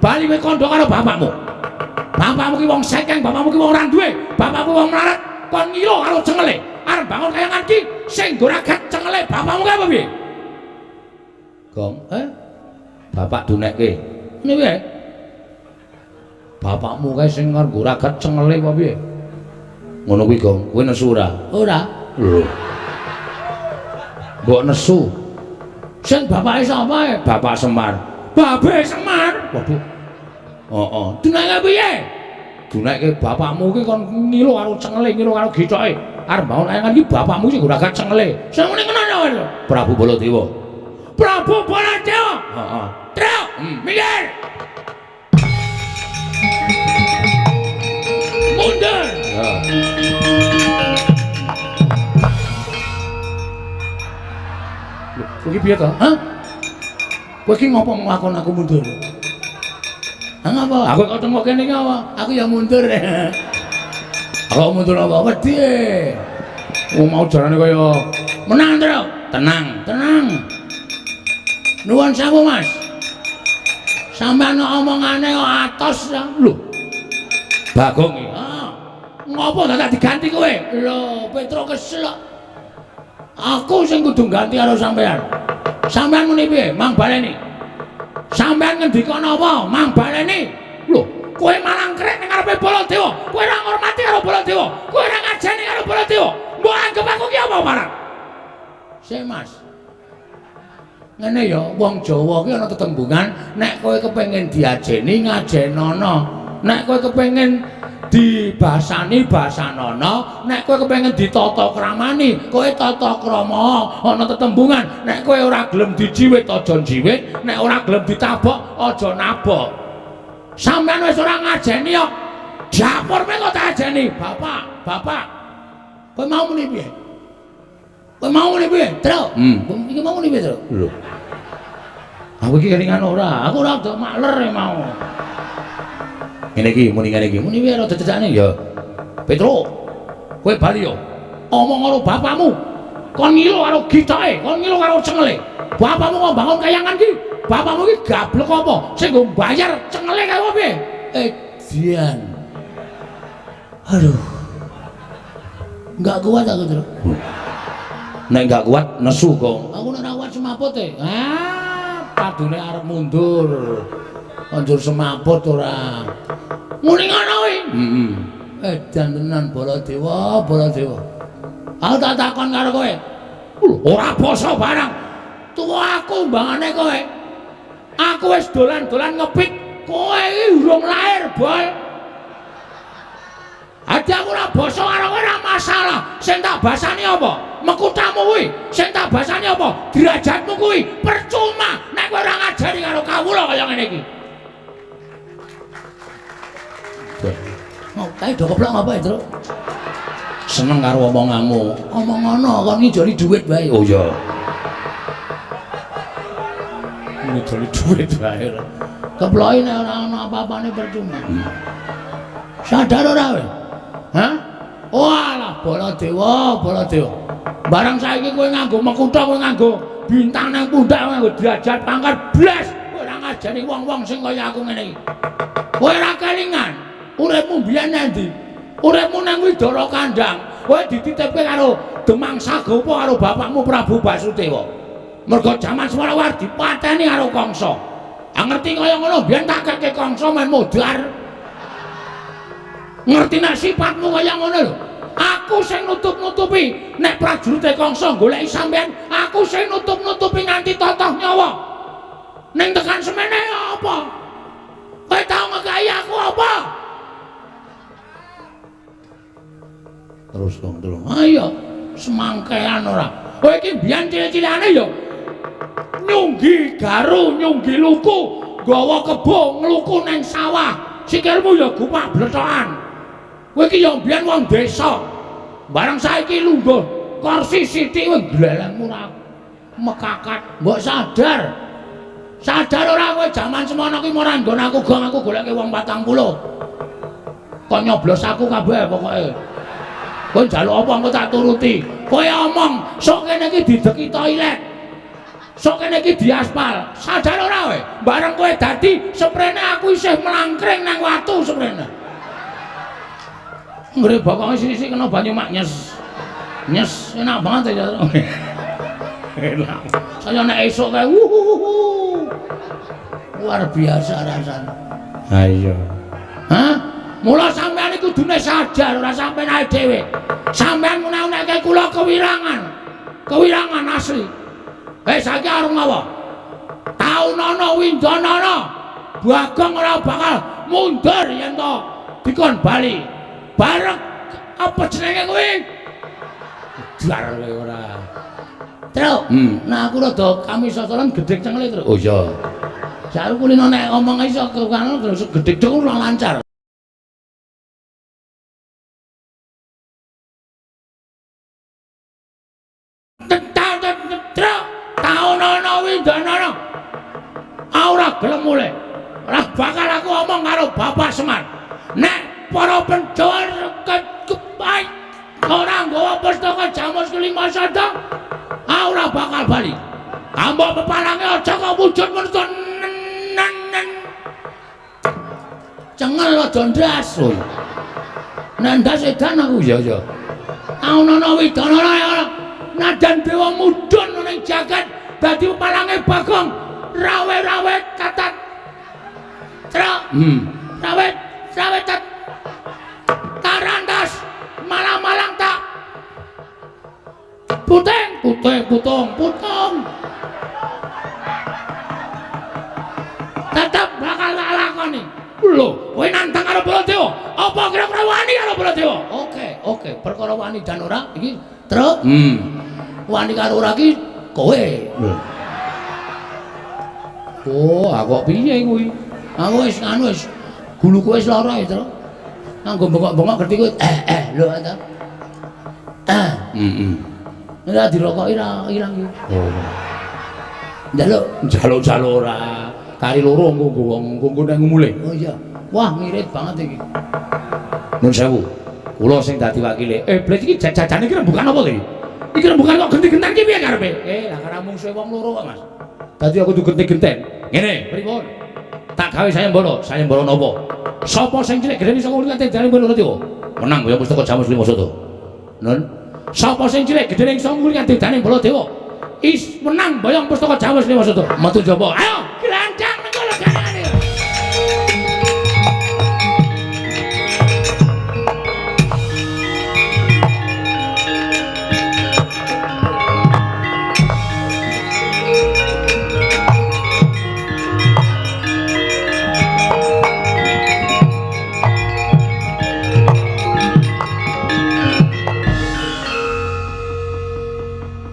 S1: Bali kowe kandha karo bapakmu. Bapakmu ki wong sekeng, bapakmu ki wong ora duwe, bapakmu wong melarat, kon ngilo karo cengele. Arep bangun kayangan ki sing nggo ragat cengele bapakmu kae apa piye? Gong, Bapak dunekke. Ngene piye? Bapakmu kae sing nggo ragat cengele apa piye? Ngono kuwi, Gong. Kowe nesu ora? Ora. Lho. Mbok nesu. Sing bapake sapa e? Bapak Semar. Babe Semar. Waduh. Heeh. Duneke piye? Duneke bapakmu ki kon ngilo karo cengele, ngilo karo githoke. Arep bangun kayangan iki bapakmu sing nggo ragat cengele. Sing ngene ngono. Prabu Baladewa. Prabu Baladewa. Heeh. Truk, minggir. Mundur. Heeh. Kowe iki piye to? Hah? Kowe iki ngopo nglakon aku mundur? Hah ngapa? Aku kok tengok kene iki apa? Aku ya mundur. Aku mundur apa? Wedi. Wong mau jarane kaya menang, Tru. Tenang, tenang. Nuwun sewu, Mas. Sampeyan omongane kok atos ya. Lho. Bagong iki. Ha. Ngopo dadak diganti kowe? Lho, Petro kesel kok. Aku sing kudu ganti karo sampeyan. Sampeyan muni piye? Mang baleni. Sampeyan ngendika napa? Mang baleni. Lho, kowe malah ngrek ning ngarepe Baladewa. Kowe ora ngurmati karo Baladewa. Kowe ora ngajeni karo Baladewa. Mbok anggep aku ki apa marang? Sik, Mas. Ngene ya, wong Jawa ki ana tetembungan, nek kowe kepengin diajeni ngajenono. Nek kowe kepengin dibasani basanono, nek kowe kepengin ditata kramani, kowe tata krama. Ana tetembungan, nek kowe ora gelem dijiwit aja njiwit, nek ora gelem ditabok aja nabok. Sampeyan wis ora ngajeni kok. Dapurme kok tak ajeni. Bapak, bapak. Kowe mau muni piye? Kowe mau ngene piye, Truk? Iki mau ngene piye, Truk? Lho. Aku iki kelingan ora, aku ora rada makler e mau. Ngene iki muni ngene iki. Muni piye rada cecakne ya. Petruk, kowe bali yo. Omong karo bapakmu. Kon ngilo karo gitoke, kon ngilo karo cengele. Bapakmu kok bangun kayangan iki. Bapakmu iki gablek apa? Sing nggo mbayar cengele kae apa piye? Edian. Aduh. Enggak kuat aku, Truk. Nek enggak kuat nesu kok. Aku nek ora kuat semaput e. Ah, padune arep mundur. Anjur semaput ora. Muni ngono kuwi. Heeh. Edan tenan Baladewa, Baladewa. Aku tak takon karo kowe. Ora basa barang. Tuwa aku mbangane kowe. Aku wis dolan-dolan ngepit, kowe iki urung lahir, Bol. Adi aku ora basa karo kowe ora masalah. Sing tak basani apa? Mekutamu kuwi. Sing tak basani apa? Derajatmu kuwi. Percuma nek kowe ora ngajari karo kawula kaya ngene iki. Mau kae do keplok ngapa, Truk? Seneng karo omonganmu. Omong ngono kon ngijoli dhuwit wae. Oh iya. Ngijoli dhuwit wae. Keploki nek ora ana apa-apane percuma. Sadar ora kowe? Hah? Walah Baladewa, Baladewa. Barang saiki kowe nganggo mekutha, kowe nganggo bintang nang pundak, kowe nganggo derajat pangkat blas, kowe ora ngajari wong-wong sing kaya aku ngene iki. Kowe ora kelingan. Uripmu biyen nang ndi? Uripmu nang Widara Kandang. Kowe dititipke karo Demang Sagopa karo bapakmu Prabu Basudewa. Mergo jaman semono war dipateni karo Kangsa. Ah ngerti kaya ngono biyen tak keke Kangsa men modar. Ngerti nek sifatmu kaya ngono lho. Aku sing nutup-nutupi nek prajurite Kangsa goleki sampean, aku sing nutup-nutupi nganti totoh nyawa. Ning tekan semene apa? Kowe tau ngekai aku apa? Terus dong, terus. Ayo, semangkean ora. Kowe iki mbiyen cilik-cilikane ya nyunggi garu, nyunggi luku, nggawa kebo ngluku nang sawah. Sikilmu ya gupak blethokan. Kowe iki ya mbiyen wong desa. Bareng saiki lungguh kursi sithik kowe glelengmu ora mekakat. Mbok sadar. Sadar ora kowe jaman semono ki ora nggon aku gong aku goleke wong 40. Kok nyoblos aku kabeh pokoke. Kowe njaluk apa engko tak turuti. Kowe omong sok kene iki dideki toilet. Sok kene iki diaspal. Sadar ora kowe? Bareng kowe dadi seprene aku isih mlangkring nang watu seprene. Nggre bokonge sithik kena banyu mak nyes. Nyes enak banget ya. Enak. Saya nek esuk kae wuhuhuhu. Luar biasa rasane.
S2: Ha iya.
S1: Hah? Mula sampean iki kudune sadar ora sampean ae dhewe. Sampean menawa-menawa kula kewirangan. Kewirangan asli. Saiki arep ngapa? Taunana windanana. Bagong ora bakal mundur yen to dikon bali. Bareng apa jenenge kuwi? Dar kowe ora. Truk. Nah aku rada kamisosolan gedhek cengele, Truk.
S2: Oh iya.
S1: Saiki kulino nek omong iso karo terus gedhek cengel ora lancar. Taunana windanana. Ora gelem mulih. Ora bakal aku omong karo Bapak Semar. Nek para Pandhawa kepai ora nggawa pustaka Jamus kelima sada, ora bakal bali. Ambok pepalange aja kok wujud menurut nen. Cengel aja ndas. Oh. Nek ndas edan aku
S2: ya ya.
S1: Taunana windanana ora. Nadan dewa mudhun ning jagat dadi pepalange Bagong rawe-rawe katat. Truk. Rawe-rawe tat. Tarantas malang-malang tak. Puting, puting, putung, putung. Tetep bakal tak lakoni. Lho, kowe nantang karo Baladewa. Apa kira-kira wani karo Baladewa? Oke, oke, perkara wani dan ora iki Truk. Wani karo ora iki kowe. Oh, aku kok piye kuwi? Aku wis anu wis guluku wis lara ya, Truk. Nganggo bengok-bengok gerti kowe lho ta. Ora dirokoki ra ilang iki. Oh. Njaluk, njaluk-njaluk ora. Kari loro engko nggo wong engko nek mulih. Oh iya. Wah, ngirit banget iki. Nun sewu. Kula sing dadi wakile. Blet iki jajane iki rembukan apa to iki? Iki rembukan kok genti-genten iki piye karepe? Lah karo mungsuhe wong loro kok, Mas. Dadi aku kudu genti-genten. Ngene, pripun? Tak gawe sayembara, sayembara napa? Sapa sing cilik gedene saka ulikan jane Baladewa? Menang boyong pustaka Jamus Lima Sata. Nun. Sapa sing cilik gedene saka ulikan didane Baladewa? Is menang boyong pustaka Jamus Lima Sata. Metu jaba. Ayo, glandang nang kono ganane.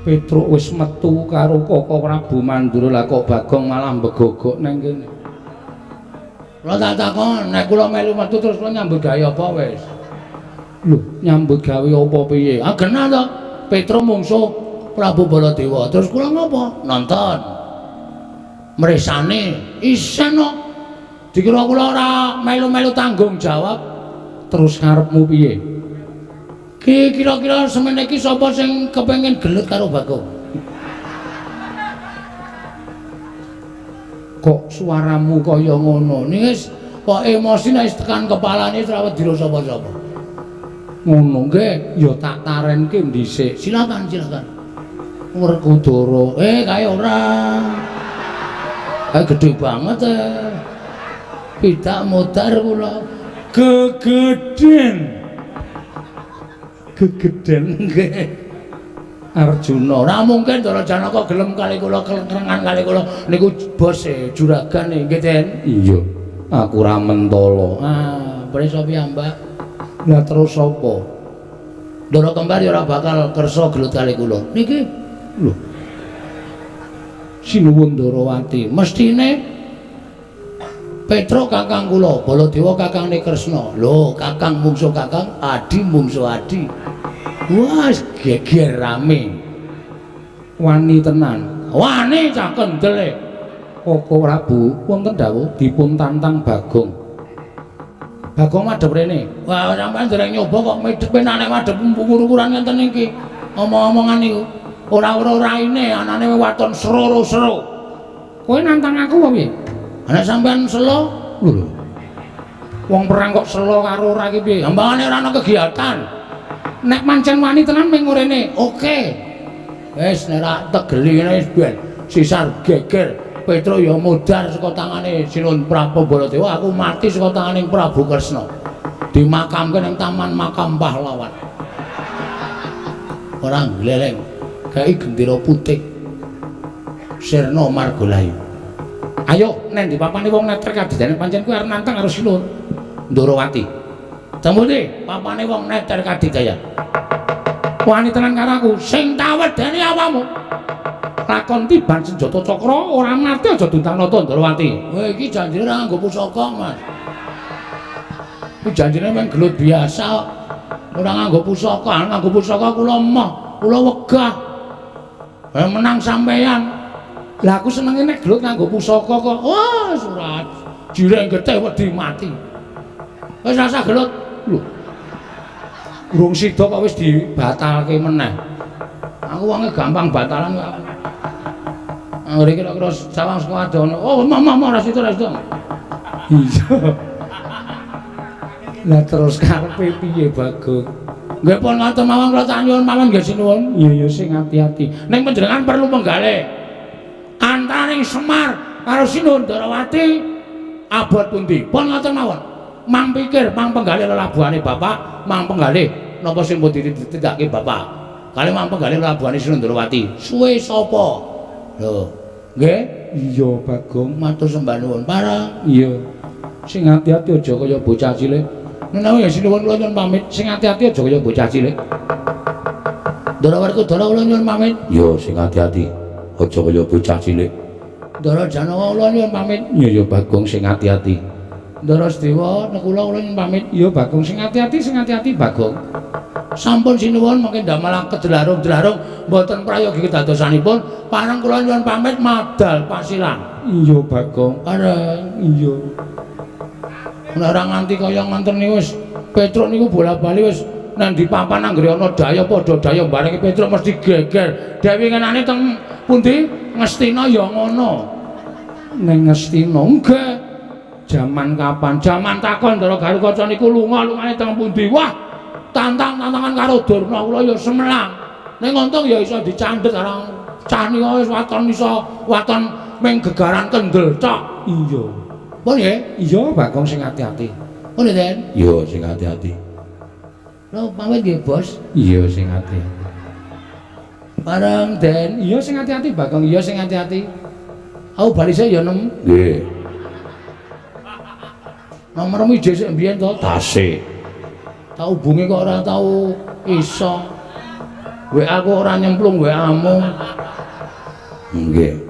S1: Petruk wis metu karo Koko Prabu Mandura, lah kok Bagong malah mbegogok nang kene. Kula tak takon, nek kula melu metu terus kula nyambut gawe apa wis? Lho, nyambut gawe apa piye? Ah genah to, Petruk mungsuh Prabu Baladewa. Terus kula ngopo? Nonton. Mresane isen kok. Dikira kula ora melu-melu tanggung jawab. Terus karepmu piye? Ki kira-kira semene iki sapa sing kepengin gelut karo Bagong? Kok suaramu kaya ngono? Niki wis kok emosi nek wis tekan kepalane ora wedi sapa-sapa. Ngono nggih, ya tak tarenke dhisik. Silakan, silakan. Werkudara. Kae ora. Kae gedhe banget e. Pidak modar kula. Gegeden. Gegeden nggih. Arjuna, ora mungkin Ndara Janaka gelem kali kula klengan kali kula niku bose juragane nggih, Den. Iya, aku ora mentala. Ah, prisa piyambak. Lah terus sapa? Ndara kembar ya ora bakal kersa gelut kali kula. Niki lho. Sinuwun Ndarawati, mestine Petruk kakang kula, Baladewa kakangne Kresna. Lho, kakang mungsuh kakang, adi mungsuh adi. Wah, geger rame. Wani tenan. Wani cah kendele. Koko Prabu wonten dawuh dipun tantang Bagong. Bagong madhep rene. Wah, sampean dereng nyoba kok medhep nek madhep ukur-ukuran ngenten iki. Omong-omongan niku ora ora raine anane waton sero-sero. Kowe nantang aku apa piye? Ana sampean selo lho. Wong perang kok selo karo ora iki piye? Ambangane ora ana kegiatan. Nek pancen wani tenan ming rene. Oke. Wis nek ra tegeli ngene wis ben sisar geger. Petruk ya modar saka tangane Sinuwun Prabu Baladewa, aku mati saka tangane Prabu Kresna. Dimakamke ning taman makam pahlawan. Ora gleleng. Gawe gendera putih. Sirna Margalayu. Ayo neng di papane wong neter kadidane pancen kuwi arep nantang karo Sinuwun Ndarawati. Temune papane wong neter kadidaya. Wani tenan karo aku, sing tawedeni awakmu. Lakon tiban senjata cakra ora mati aja duntang nata Ndarawati. Kowe iki janjine ora nganggo pusaka, Mas. Iki janjine mung gelut biasa kok. Ora nganggo pusaka, nganggo pusaka kula emoh, kula wegah. Menang sampeyan. Lah aku senenge nek gelut nganggo pusaka kok. Wah, surat. Jireng getih wedi mati. Wis rasa gelut. Lho. Urung sida kok wis dibatalke meneh. Aku wonge gampang batalan kok. Anggere kira-kira sawang saka adono. Oh, mama ora sida, ora sida. Iya. Lah terus karepe piye, Bagong? Nggih pun ngoten mawon kula tak nyuwun mawon nggih sinuwun. Iya ya sing ati-ati. Ning panjenengan perlu menggalih. Antaraning Semar karo Sinuwun Ndarawati abot pundi? Pun ngoten mawon. Mang pikir, mang penggalih lelabuhane bapak, mang penggalih napa sing pun ditindakake bapak. Kali mang penggalih lelabuhane Sinuwun Ndarawati. Suwe sapa? Lho, nggih? Iya, Bagong, matur sembah nuwun. Parang. Iya. Sing ati-ati aja kaya bocah cilik. Menawi ya sinuwun kula nyuwun pamit. Sing ati-ati aja kaya bocah cilik. Ndara Werkudara kula nyuwun pamit. Iya, sing ati-ati aja kaya bocah cilik. Ndara Janaka kula nyuwun pamit. Iya ya Bagong, sing ati-ati. Ndara Sedewa nekula kula nyuwun pamit. Iya Bagong, sing ati-ati, sing ati-ati Bagong. Sampun sinuwun mangke ndamel kedelarung-delarung mboten prayogi kedadosanipun. Pareng kula nyuwun pamit madal pasilan.
S2: Iya Bagong.
S1: Pareng.
S2: Iya.
S1: Nek ora nganti kaya ngoten niku wis Petruk niku bola-bali wis nang di papan anggere ana daya padha daya barengi Petruk mesti geger. Dewi ngenane teng pundi? Ngastina ya ngono.
S2: Ning Ngastina
S1: nggih. Jaman kapan? Jaman takon Ndara Garukaca niku lunga lungane teng pundi? Wah, tantang-tantangan karo Durna kula ya semelang. Ning untung ya iso dicandhet karo cah nika wis waton iso waton ming gegaran kendel tok.
S2: Iya.
S1: Pun nggih?
S2: Iya Bagong sing ati-ati.
S1: Pun Den?
S2: Iya sing ati-ati.
S1: Lho pamit nggih, Bos.
S2: Iya sing ati-ati.
S1: Bareng Den.
S2: Iya sing ati-ati Bagong, iya sing ati-ati.
S1: Aku bali sik ya nem.
S2: Nggih.
S1: Nomormu ije sik mbiyen to?
S2: Tasik.
S1: Tak hubungi kok ora tau iso. WA aku ora nyemplung WA-mu.
S2: Nggih.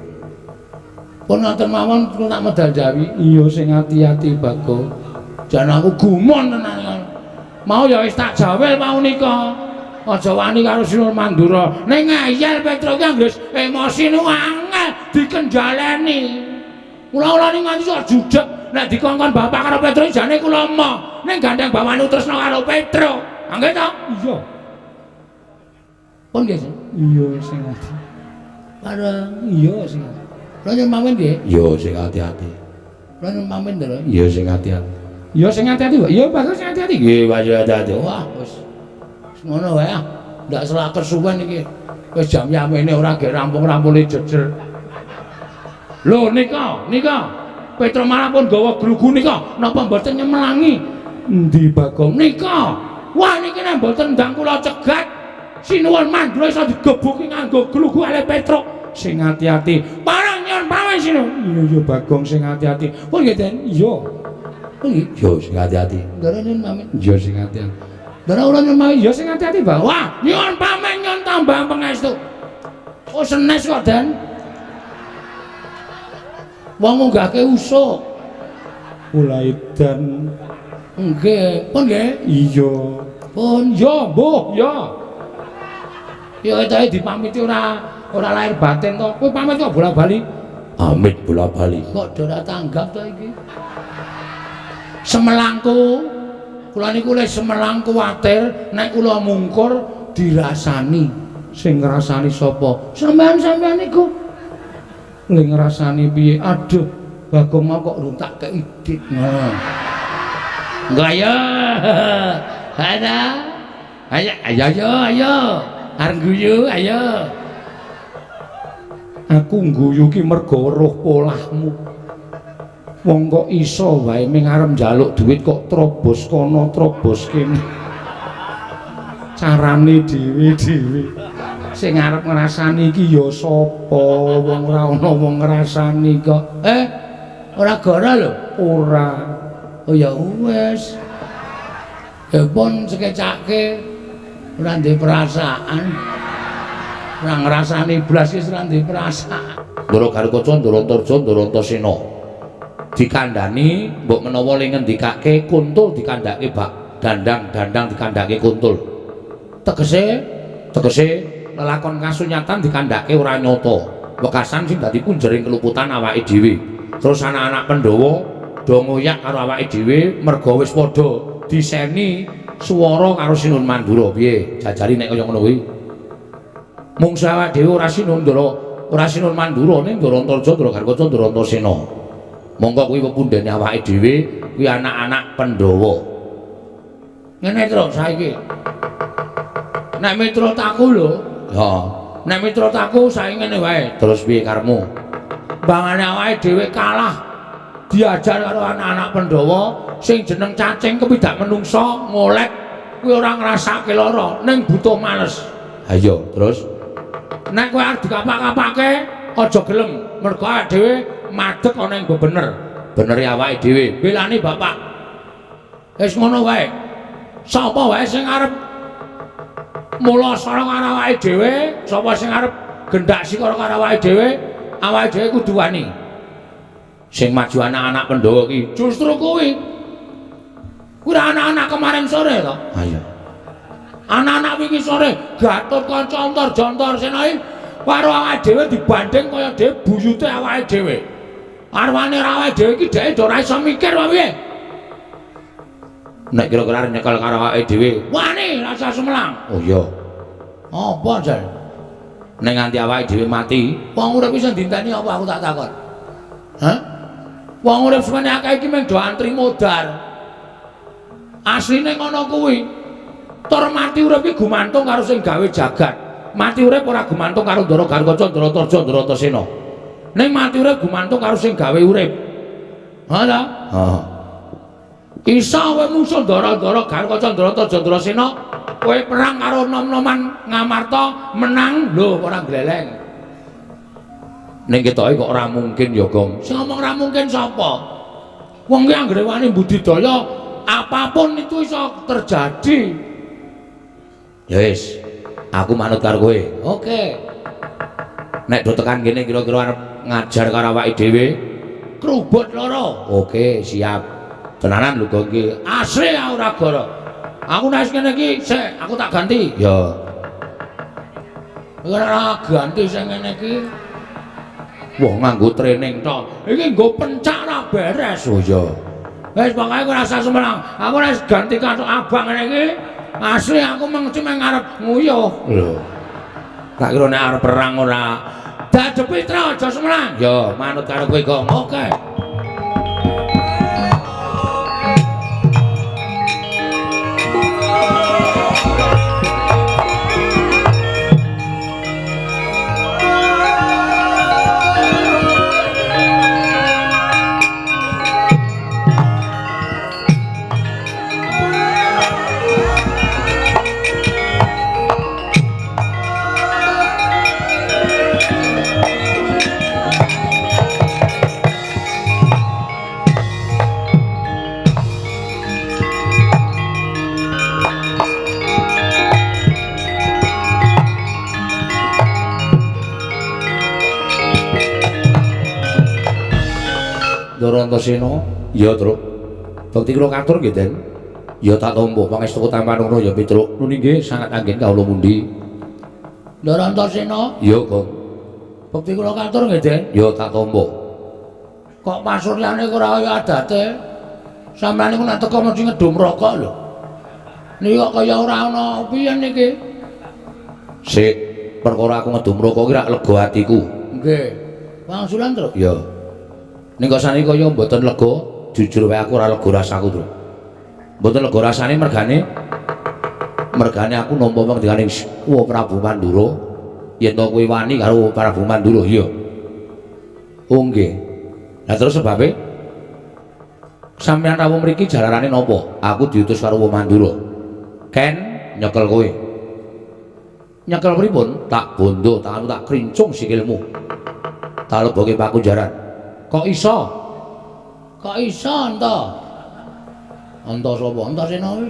S1: Pun ngoten mawon kula tak medal jawi.
S2: Iya sing ati-ati Bagong.
S1: Jan aku gumun tenan. Mau ya wis tak jawel mau nika. Aja wani karo Sinuwun Mandura. Ning ngeyel Petruk ki anggere emosi niku angel dikendhaleni. Kula-kula niku nganti sok judeg nek dikongkon bapak karo Petruk jane kula emoh. Ning gandeng bawani tresna karo Petruk. Nggih to?
S2: Iya.
S1: Pun nggih.
S2: Iya sing ati.
S1: Bareng.
S2: Iya sing ati.
S1: Kula nyuwun pamit nggih.
S2: Iya sing ati-ati.
S1: Kula nyuwun pamit lho.
S2: Iya sing ati-ati. Iya sing ati-ati, Pak. Iya Pak sing ati-ati.
S1: Nggih, Pak ati-ati. Wah, wis ngono wae ah. Ndak selak kesuwen iki. Wis jam yamene ora gek rampung-rampune jejer. Lho nika, nika. Petruk malah pun gawa glugu nika. Napa mboten nyemelangi?
S2: Endi Bagong?
S1: Nika. Wah niki nek mboten ndang kula cegat, Sinuwun Mandura iso digebuki nganggo glugu ale Petruk.
S2: Sing ati-ati.
S1: Parang nyuwun pamit Sinuwun.
S2: Iya iya Bagong sing ati-ati.
S1: Pun nggih Den.
S2: Iya.
S1: Pun nggih.
S2: Iya sing ati-ati.
S1: Ndara nyuwun pamit.
S2: Iya sing ati-ati.
S1: Ndara ora nyuwun pamit.
S2: Iya sing ati-ati, Bang.
S1: Wah, nyuwun pamit nyuwun tambah pangestu. Oh senes kok Den. Wong ngunggahke usuk.
S2: Kula edan.
S1: Nggih, pun nggih.
S2: Iya.
S1: Pun
S2: ya, mbuh, ya.
S1: Ya ketoke dipamiti ora lahir batin to. Kowe pamit kok bola-bali?
S2: Pamit bola-bali.
S1: Kok ora tanggap to iki? Semelangku. Kula niku le semelang kuwatir nek kula mungkur dirasani.
S2: Sing ngrasani sapa?
S1: Sampeyan-sampeyan niku.
S2: Le ngrasani piye?
S1: Aduh, Bagong mau kok rung tak kei dit. Ngono. Enggak ya. Ada. Ayo ayo ayo ayo. Arep guyu ayo.
S2: Aku ngguyu ki mergo weruh polahmu. Wong kok iso wae ming arep njaluk duit kok trobos kono trobos kene. Carane dhewe-dhewe. Sing arep ngrasani iki ya sapa? Wong ora ana wong ngrasani kok.
S1: Ora gora lho.
S2: Ora.
S1: Oh ya wis. Ya pun sekecake ora ndek perasaan. Ora ngrasani blas wis ora ndek perasaan.
S2: Ndara Garukaca, Ndara Antarja, Ndara Antasena. Dikandhani mbok menawa le ngendikake kuntul dikandhake bak dandang, dandang dikandhake kuntul. Tegese tegese lelakon kasunyatan dikandhake ora nyata. Wekasan sing dadi punjering keluputan awake dhewe. Terus anak-anak Pandhawa do ngoyak karo awake dhewe merga wis padha diseni swara karo Sinuwun Mandura. Piye jajari nek kaya ngono kuwi? Mungsu awake dhewe ora Sinuwun Ndara, ora Sinuwun Mandura ning Ndara Antarja, Ndara Garukaca, Ndara Antasena. Monggo kuwi pepundhene awake dhewe kuwi anak-anak Pandhawa.
S1: Ngene terus saiki. Nek miturut aku lho,
S2: heeh.
S1: Nek miturut aku saiki ngene wae.
S2: Terus piye karepmu?
S1: Bangane awake dhewe kalah diajar karo anak-anak Pandhawa sing jeneng cacing kepidak menungsa ngolek kuwi ora ngrasake lara ning butuh males.
S2: Ha iya, terus
S1: nek kowe arep dikapak-kapake aja gelem mergo awake dhewe madeg ana ing bebener.
S2: Benere awake dhewe.
S1: Belani bapak. Wis ngono wae. Sapa wae sing arep mula sara karo awake dhewe, sapa sing arep gendak sikara karo awake dhewe, awake dhewe kudu wani.
S2: Sing maju anak-anak Pandhawa ki
S1: justru kuwi. Kuwi anak-anak kemarin sore to.
S2: Ha iya.
S1: Anak-anak wingi sore Gatotkaca Antarja Antarsena iki karo awake dhewe dibanding kaya dhewe buyute awake dhewe. Arwane ora awake dhewe iki dheke ora iso mikir wae piye. Nek kira-kira nyekel karo awake dhewe, wani rasa sumelang. Oh iya. Apa jan? Nek nganti awake dhewe mati, wong urip iso dinteni apa aku tak takon. Hah? Wong urip semene akeh iki mung do antri modar. Asline ngono kuwi. Tur mati urip iki gumantung karo sing gawe jagat. Mati urip ora gumantung karo Ndara Gatotkaca, Ndara Tarja, Ndara Antasena. Ning mati urip gumantung karo sing gawe urip. Ha ta? Heeh. Isa kowe musuh Ndara-ndara Gatotkaca, Ndara Tarja, Ndara Sena, kowe perang karo nom-noman Ngamarta menang lho ora gleleng. Ning ketoke kok ora mungkin ya, Gong. Sing ngomong ora mungkin sapa? Wong ki anggere wani budidaya apapun itu iso terjadi. Ya wis, aku manut karo kowe. Oke. Nek do tekan kene kira-kira arep ngajar karo awake dhewe, krubut loro. Oke, siap. Tenanan lho Gong iki. Asli ora goro. Aku nek ngene iki sik, aku tak ganti. Ya. Ora ganti sing ngene iki. Wah, nganggo training tok. Iki nggo pencak ora beres. Oh iya. Wis pokoke ora usah sumelang. Aku nek ganti kathok abang ngene iki. Asli aku mengci meng arep nguyuh. Lho. Tak kira nek arep perang ora. Dadepi tra aja sumelang. Ya, manut karo kowe, Gong. Oke. Ndara Antasena, ya, Truk. Bekti kula katur nggih, Den. Ya tak tampa pangestu tampan ngono ya, Petruk. Nuni nggih sangat anggen kawula mundi. Ndara Antasena, ya, Gong. Bekti kula katur nggih, Den. Ya tak tampa. Kok pasuryane ora kaya adate? Sampeyan niku nek teko mesti ngedum rokok lho. Niki kok kaya ora ana piye niki? Sik, perkara aku ngedum rokok iki rak lega atiku. Nggih. Wangsulan, Truk. Ya. Ning kok saniki kaya mboten lega, jujur wae aku ora lega rasaku, Truk. Mboten lega rasane mergane aku nampa pangdikaning Wa Prabu Mandura. Yen to kowe wani karo Prabu Mandura, iya. Oh nggih. Lah terus sebabe sampeyan rawuh mriki jalarane napa? Aku diutus karo Wa Mandura. Ken nyekel kowe. Nyekel pripun? Tak bondo, tanganmu tak krincung sikilmu. Tak leboke pakunjaran. Kok iso? Kok iso enta? Enta sapa? Antasena kuwi.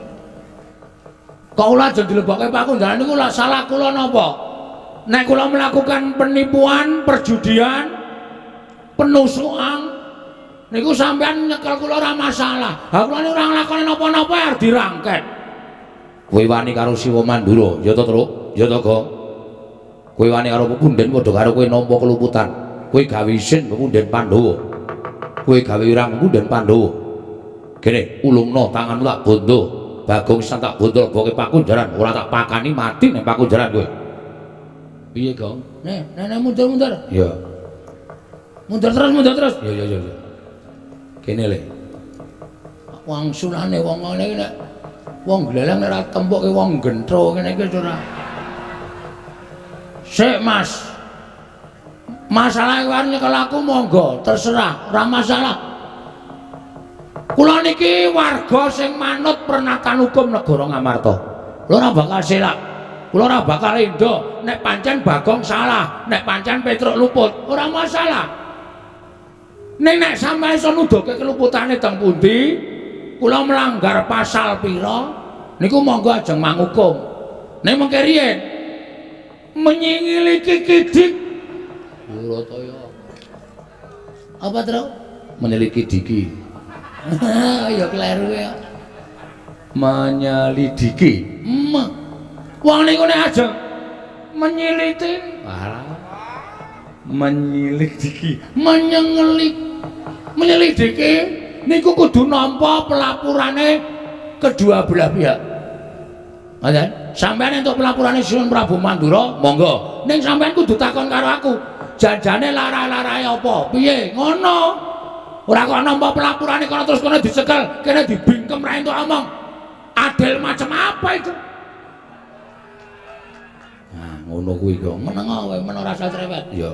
S1: Kok ora aja dilebokke pakunjaran niku lha salah kula napa? Nek kula melakukan penipuan, perjudian, penusukan niku sampean nyekel kula ora masalah. Ha kula niku ora nglakoni napa-napa arep dirangket. Kowe wani karo Siwa Mandura, ya to, Truk? Ya to, Gong? Kowe wani karo pepunden padha karo kowe nampa keluputan. Kowe gawe isin pepunden Pandhawa. Kowe gawe wirang pepunden Pandhawa. Kene ulungno tanganmu tak bondo. Bagong sisan tak bondo leboke pakunjaran, ora tak pakani mati ning pakunjaran kowe. Piye, Gong? Nek, nek mundur-mundur. Ya. Mundur terus, mundur terus. Ya ya ya. Kene le. Wangsulane wong ngene iki nek wong gleleng nek ora tempuke wong gentro ngene iki ora. Sik, Mas. Masalah iku nyekel aku monggo, terserah, ora masalah. Kula niki warga sing manut pernatan hukum negara Ngamarta. Kula ora bakal selak. Kula ora bakal endo nek pancen Bagong salah, nek pancen Petruk luput, ora masalah. Ning nek sampeyan iso nuduhke keluputane teng pundi, kula melanggar pasal pira, niku monggo ajeng mangukum. Ning mengke riyen menyingili kikidik Burataya. Apa, Truk? Menyelidiki diki. Ya kleru ya. Menyelidiki. Wong niku nek ajeng menyiliti, alah. Menyelidiki, menyengelik, menyelidiki niku kudu nampa pelapurane kedua belah pihak. Ngoten? Sampeyan entuk pelapurane Sinuwun Prabu Mandura, monggo. Ning sampeyan kudu takon karo aku. Janjane lara-larae apa? Piye? Ngono. Ora kok nampa pelapurane kono terus kono dicekel, kene dibingkem ra entuk omong. Adil macam apa itu? Nah, ngono kuwi kok. Meneng kowe, men ora usah cerewet. Ya.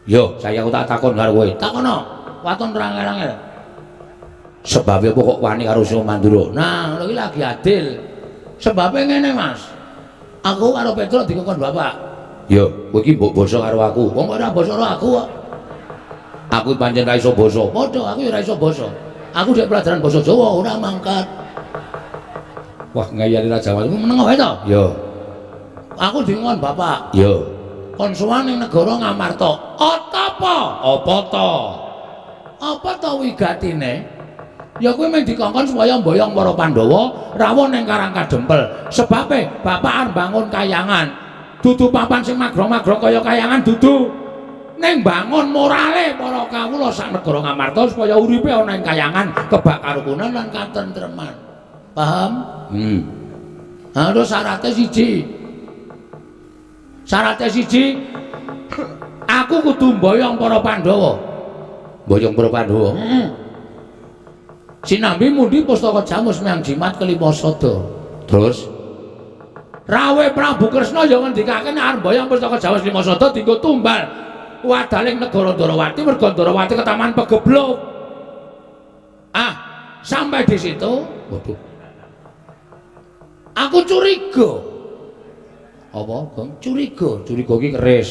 S1: Yo, saya aku tak takon karo kowe. Takono. Waton ora angel-angel. Sebabe apa kok wani karo Sinuwun Mandura? Nah, ngono iki lagi adil. Sebabe ngene, Mas. Aku karo Petro dikongkon bapak. Yo, kowe iki mbok basa karo aku. Wong ora basa karo aku kok. Aku pancen ra iso basa. Padha, aku ya ora iso basa. Aku dhek pelajaran basa Jawa ora mangkat. Wah, ngayali Raja Wali meneng wae to? Yo. Aku dikongkon bapak. Yo. Kon sowan ning negara Ngamarta. Apa? Apa to? Apa to wigatine? Ya kuwi mung dikongkon supaya mboyong para Pandhawa rawuh ning Karang Kadempel. Sebabe bapak arep bangun kayangan. Dudu papan sing magrong-magrong kaya kayangan dudu. Ning bangun morale para kawula sak negara Ngamarta supaya uripe ana ing kayangan kebak karukunan lan katentreman. Paham? Ha terus syarate siji. Syarate siji, aku kudu mboyong para Pandhawa. Mboyong para Pandhawa? Heeh. Sinambi mundi pustaka jamus menyang jimat kelima sada. Terus Rawe Prabu Kresna ya ngendikake nek arep mboyong pustaka jamus lima sada dienggo tumbal wadaling negara Ndorowati merga Ndorowati ketaman pegebluk. Ah, sampai di situ, waduh. Aku curiga. Apa, Gong? Curiga, curiga iki keris.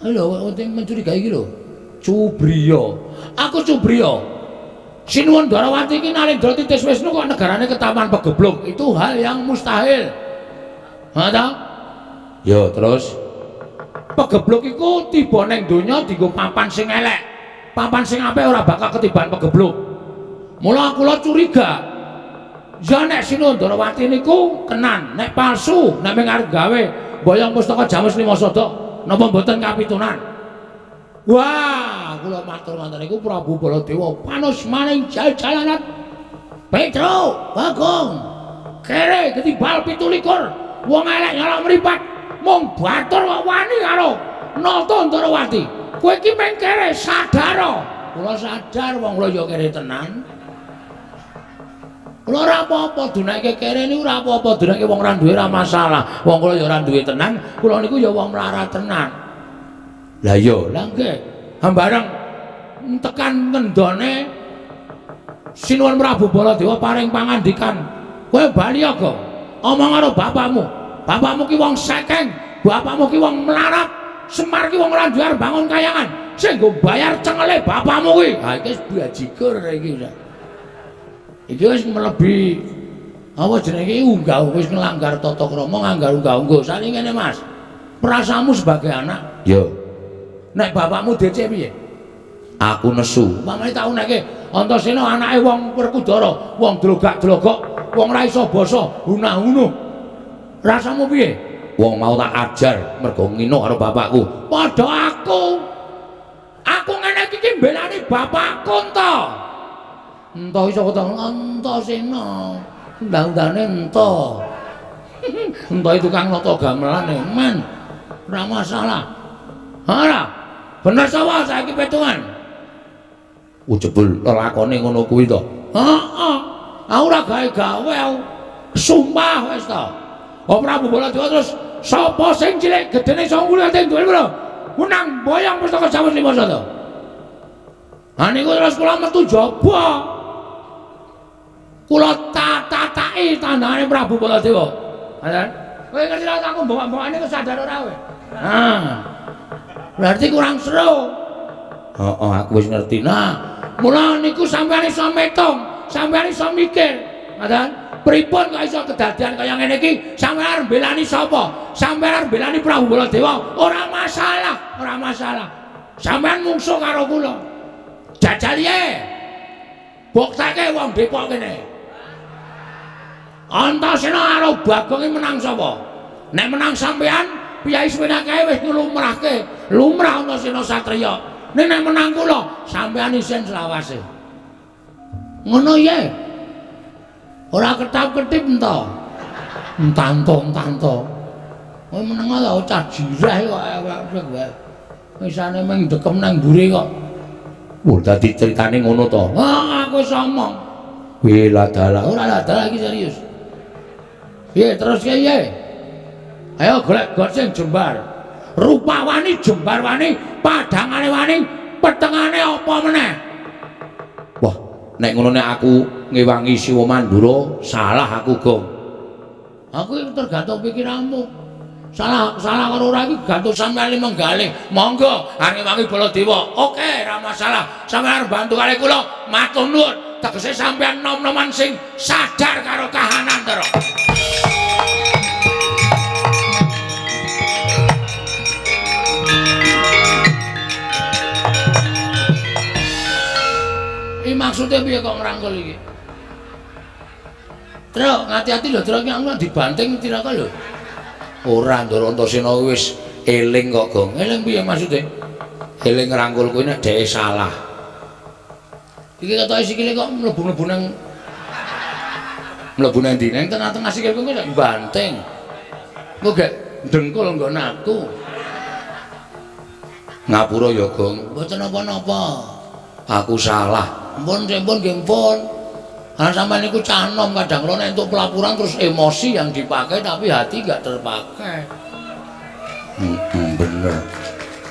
S1: Lho, penting mencurigai iki lho. Cubriya. Aku cubriya. Sinuwun Ndorowati iki Nalendra Titis Wisnu kok negarane ketaman pegebluk. Itu hal yang mustahil. Ha ta? Ya, terus pegebluk iku tiba ning donya dienggo papan sing elek. Papan sing apik ora bakal ketiban pegebluk. Mula kula curiga. Ya nek Sinuwun Ndorowati niku kenan, nek palsu, nek mung arep gawe mboyong pustaka Jamus lima sada, napa mboten kapitunan? Wah, kula matur manten niku Prabu Baladewa panus maning jal-jalanan. Petro, Bagong, kere ketibal 27, wong elek nyolong mripat, mung batur kok wani karo Nata Ndorowati. Kowe iki mung kere sadar. Kula sadar wong kula ya kere tenan. Kula ora apa-apa dunake kere niku ora apa-apa, dunake wong ora duwe ora masalah. Wong kula ya ora duwe tenan, kula niku ya wong melarat tenan. Lah iya, lah nggih. Hambareng tekan ngendone Sinuwun Prabu Baladewa paring pangandikan, kowe bali ya, Gong. Omong karo bapakmu. Bapakmu ki wong sekeng, bapakmu ki wong melarat, Semar ki wong ora duwe arep bangun kayangan. Sing nggo bayar cengele bapakmu kuwi. Ha iki wis bajigur iki. Iki wis mlebi apa jenenge iki unggah wis nglanggar tata krama, nglanggar unggah-ungguh. Saiki ngene, Mas. Perasaanmu sebagai anak, yo. Nek bapakmu DC piye? Aku nesu. Mamane tak uneke Antasena anake wong Werkudara, wong drogak-drogok, wong ra iso basa, hunah-hunuh. Rasamu piye? Wong mau tak ajar mergo ngino karo bapakku. Padha aku. Aku ngene iki ki mbelani bapakku ento. Ento iso kok Antasena. Undang-undane ento. Ento tukang nata gamelan e, men. Ora masalah. Ora. Bener sapa saiki petungan? Jebul lelakone ngono kuwi to. Heeh. Aku ora gawe-gawe aku. Sumpah wis to. Oh Prabu Baladewa terus sapa sing cilik gedene iso ngulate duwe lho. Menang boyong pustaka Jamus lima sada. Ha niku terus kula metu jaba. Kula tatataki tandangane Prabu Baladewa. Ngoten. Kowe ngerti ra aku mbok-mbokane kesadar ora kowe? Ha. Berarti kurang seru. Heeh, aku wis ngerti. Nah, mula niku sampeyan iso metung, sampeyan iso mikir. Ngoten. Pripun kok iso kedadian kaya ngene iki? Sampeyan arep mbelani sapa? Sampeyan arep mbelani Prabu Baladewa? Ora masalah, ora masalah. Sampeyan mungsuh karo kula. Jajal ye. Bukteke wong Depok kene. Antasena karo Bagong iki menang sapa? Nek menang sampean, piyai semene kae wis nglumrahke. Lumrah Antasena satriya. Nek nek menang kula, sampean isen selawase. Ngono ye. Ora ketap-ketip ento. Entanto-entanto. Kowe meneng ta cah jireh kok awake wae. Wisane mung dekem nang mburi kok.
S2: Wah, dadi critane ngono to.
S1: Ah, aku wis omong.
S2: Wih, ladalah.
S1: Ora ladalah iki serius. Piye terus piye? Ayo golek got sing jembar. Rupa wani jembar wani, padhangane wani, petengane apa meneh?
S2: Wah, nek ngono nek aku ngewangi Siwa Mandura, salah aku, Gong.
S1: Aku iki tergantung pikiranmu. Salah salah karo ora iki gantung sampeyan menggalih. Monggo arep ngewangi Baladewa. Oke, ora masalah. Sampeyan arep bantu kali kula, matur nuwun. Tegese sampeyan nom-noman sing sadar karo kahanan, Ndara. Iki maksude piye kok ngrangkul iki? Truk, ngati-ati lho, Truk, iki aku dibanting tiraka lho.
S2: Ora, Ndara Antasena wis eling kok, Gong.
S1: Eling piye maksude?
S2: Eling ngrangkul kuwi nek dheke salah.
S1: Iki ketoke sikile kok mlebu-mlebu nang mlebu nang ndi? Nang tengah-tengah sikilku kok banting. Engko gek dengkul nggon aku.
S2: Ngapura ya, Gong.
S1: Mboten napa-napa.
S2: Aku salah.
S1: Mpun, mpun nggih mpun. Karena sampean niku cah nom kadang kala nek entuk pelaporan terus emosi yang dipakai tapi hati enggak terpakai.
S2: Bener.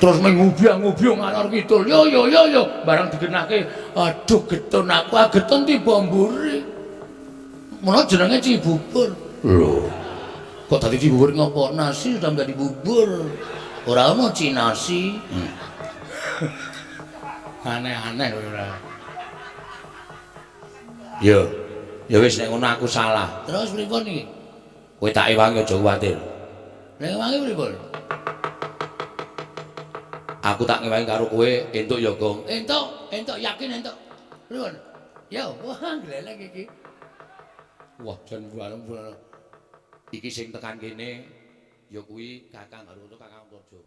S1: Terus mengubyang-ngubyung ngalor kidul. Yo yo yo yo barang digenake, aduh getun aku, ah getun tiba mburi. Mula jenenge Cibubur.
S2: Lho.
S1: Kok dadi Cibubur ngopo? Nasi sudah menjadi bubur. Ora ono cinasi. Aneh-aneh ora.
S2: Yo. Ya wis nek ngono aku salah.
S1: Terus pripun iki?
S2: Kowe tak ewangi aja kuwatir.
S1: Nek ewangi pripun?
S2: Aku tak ngewangi karo kowe entuk ya, Gong.
S1: Entuk, entuk yakin entuk. Pripun? Yo, wah gleleng iki.
S2: Wah, jan bareng. Iki sing tekan kene ya kuwi Kakang Haruto, Kakang Antarja.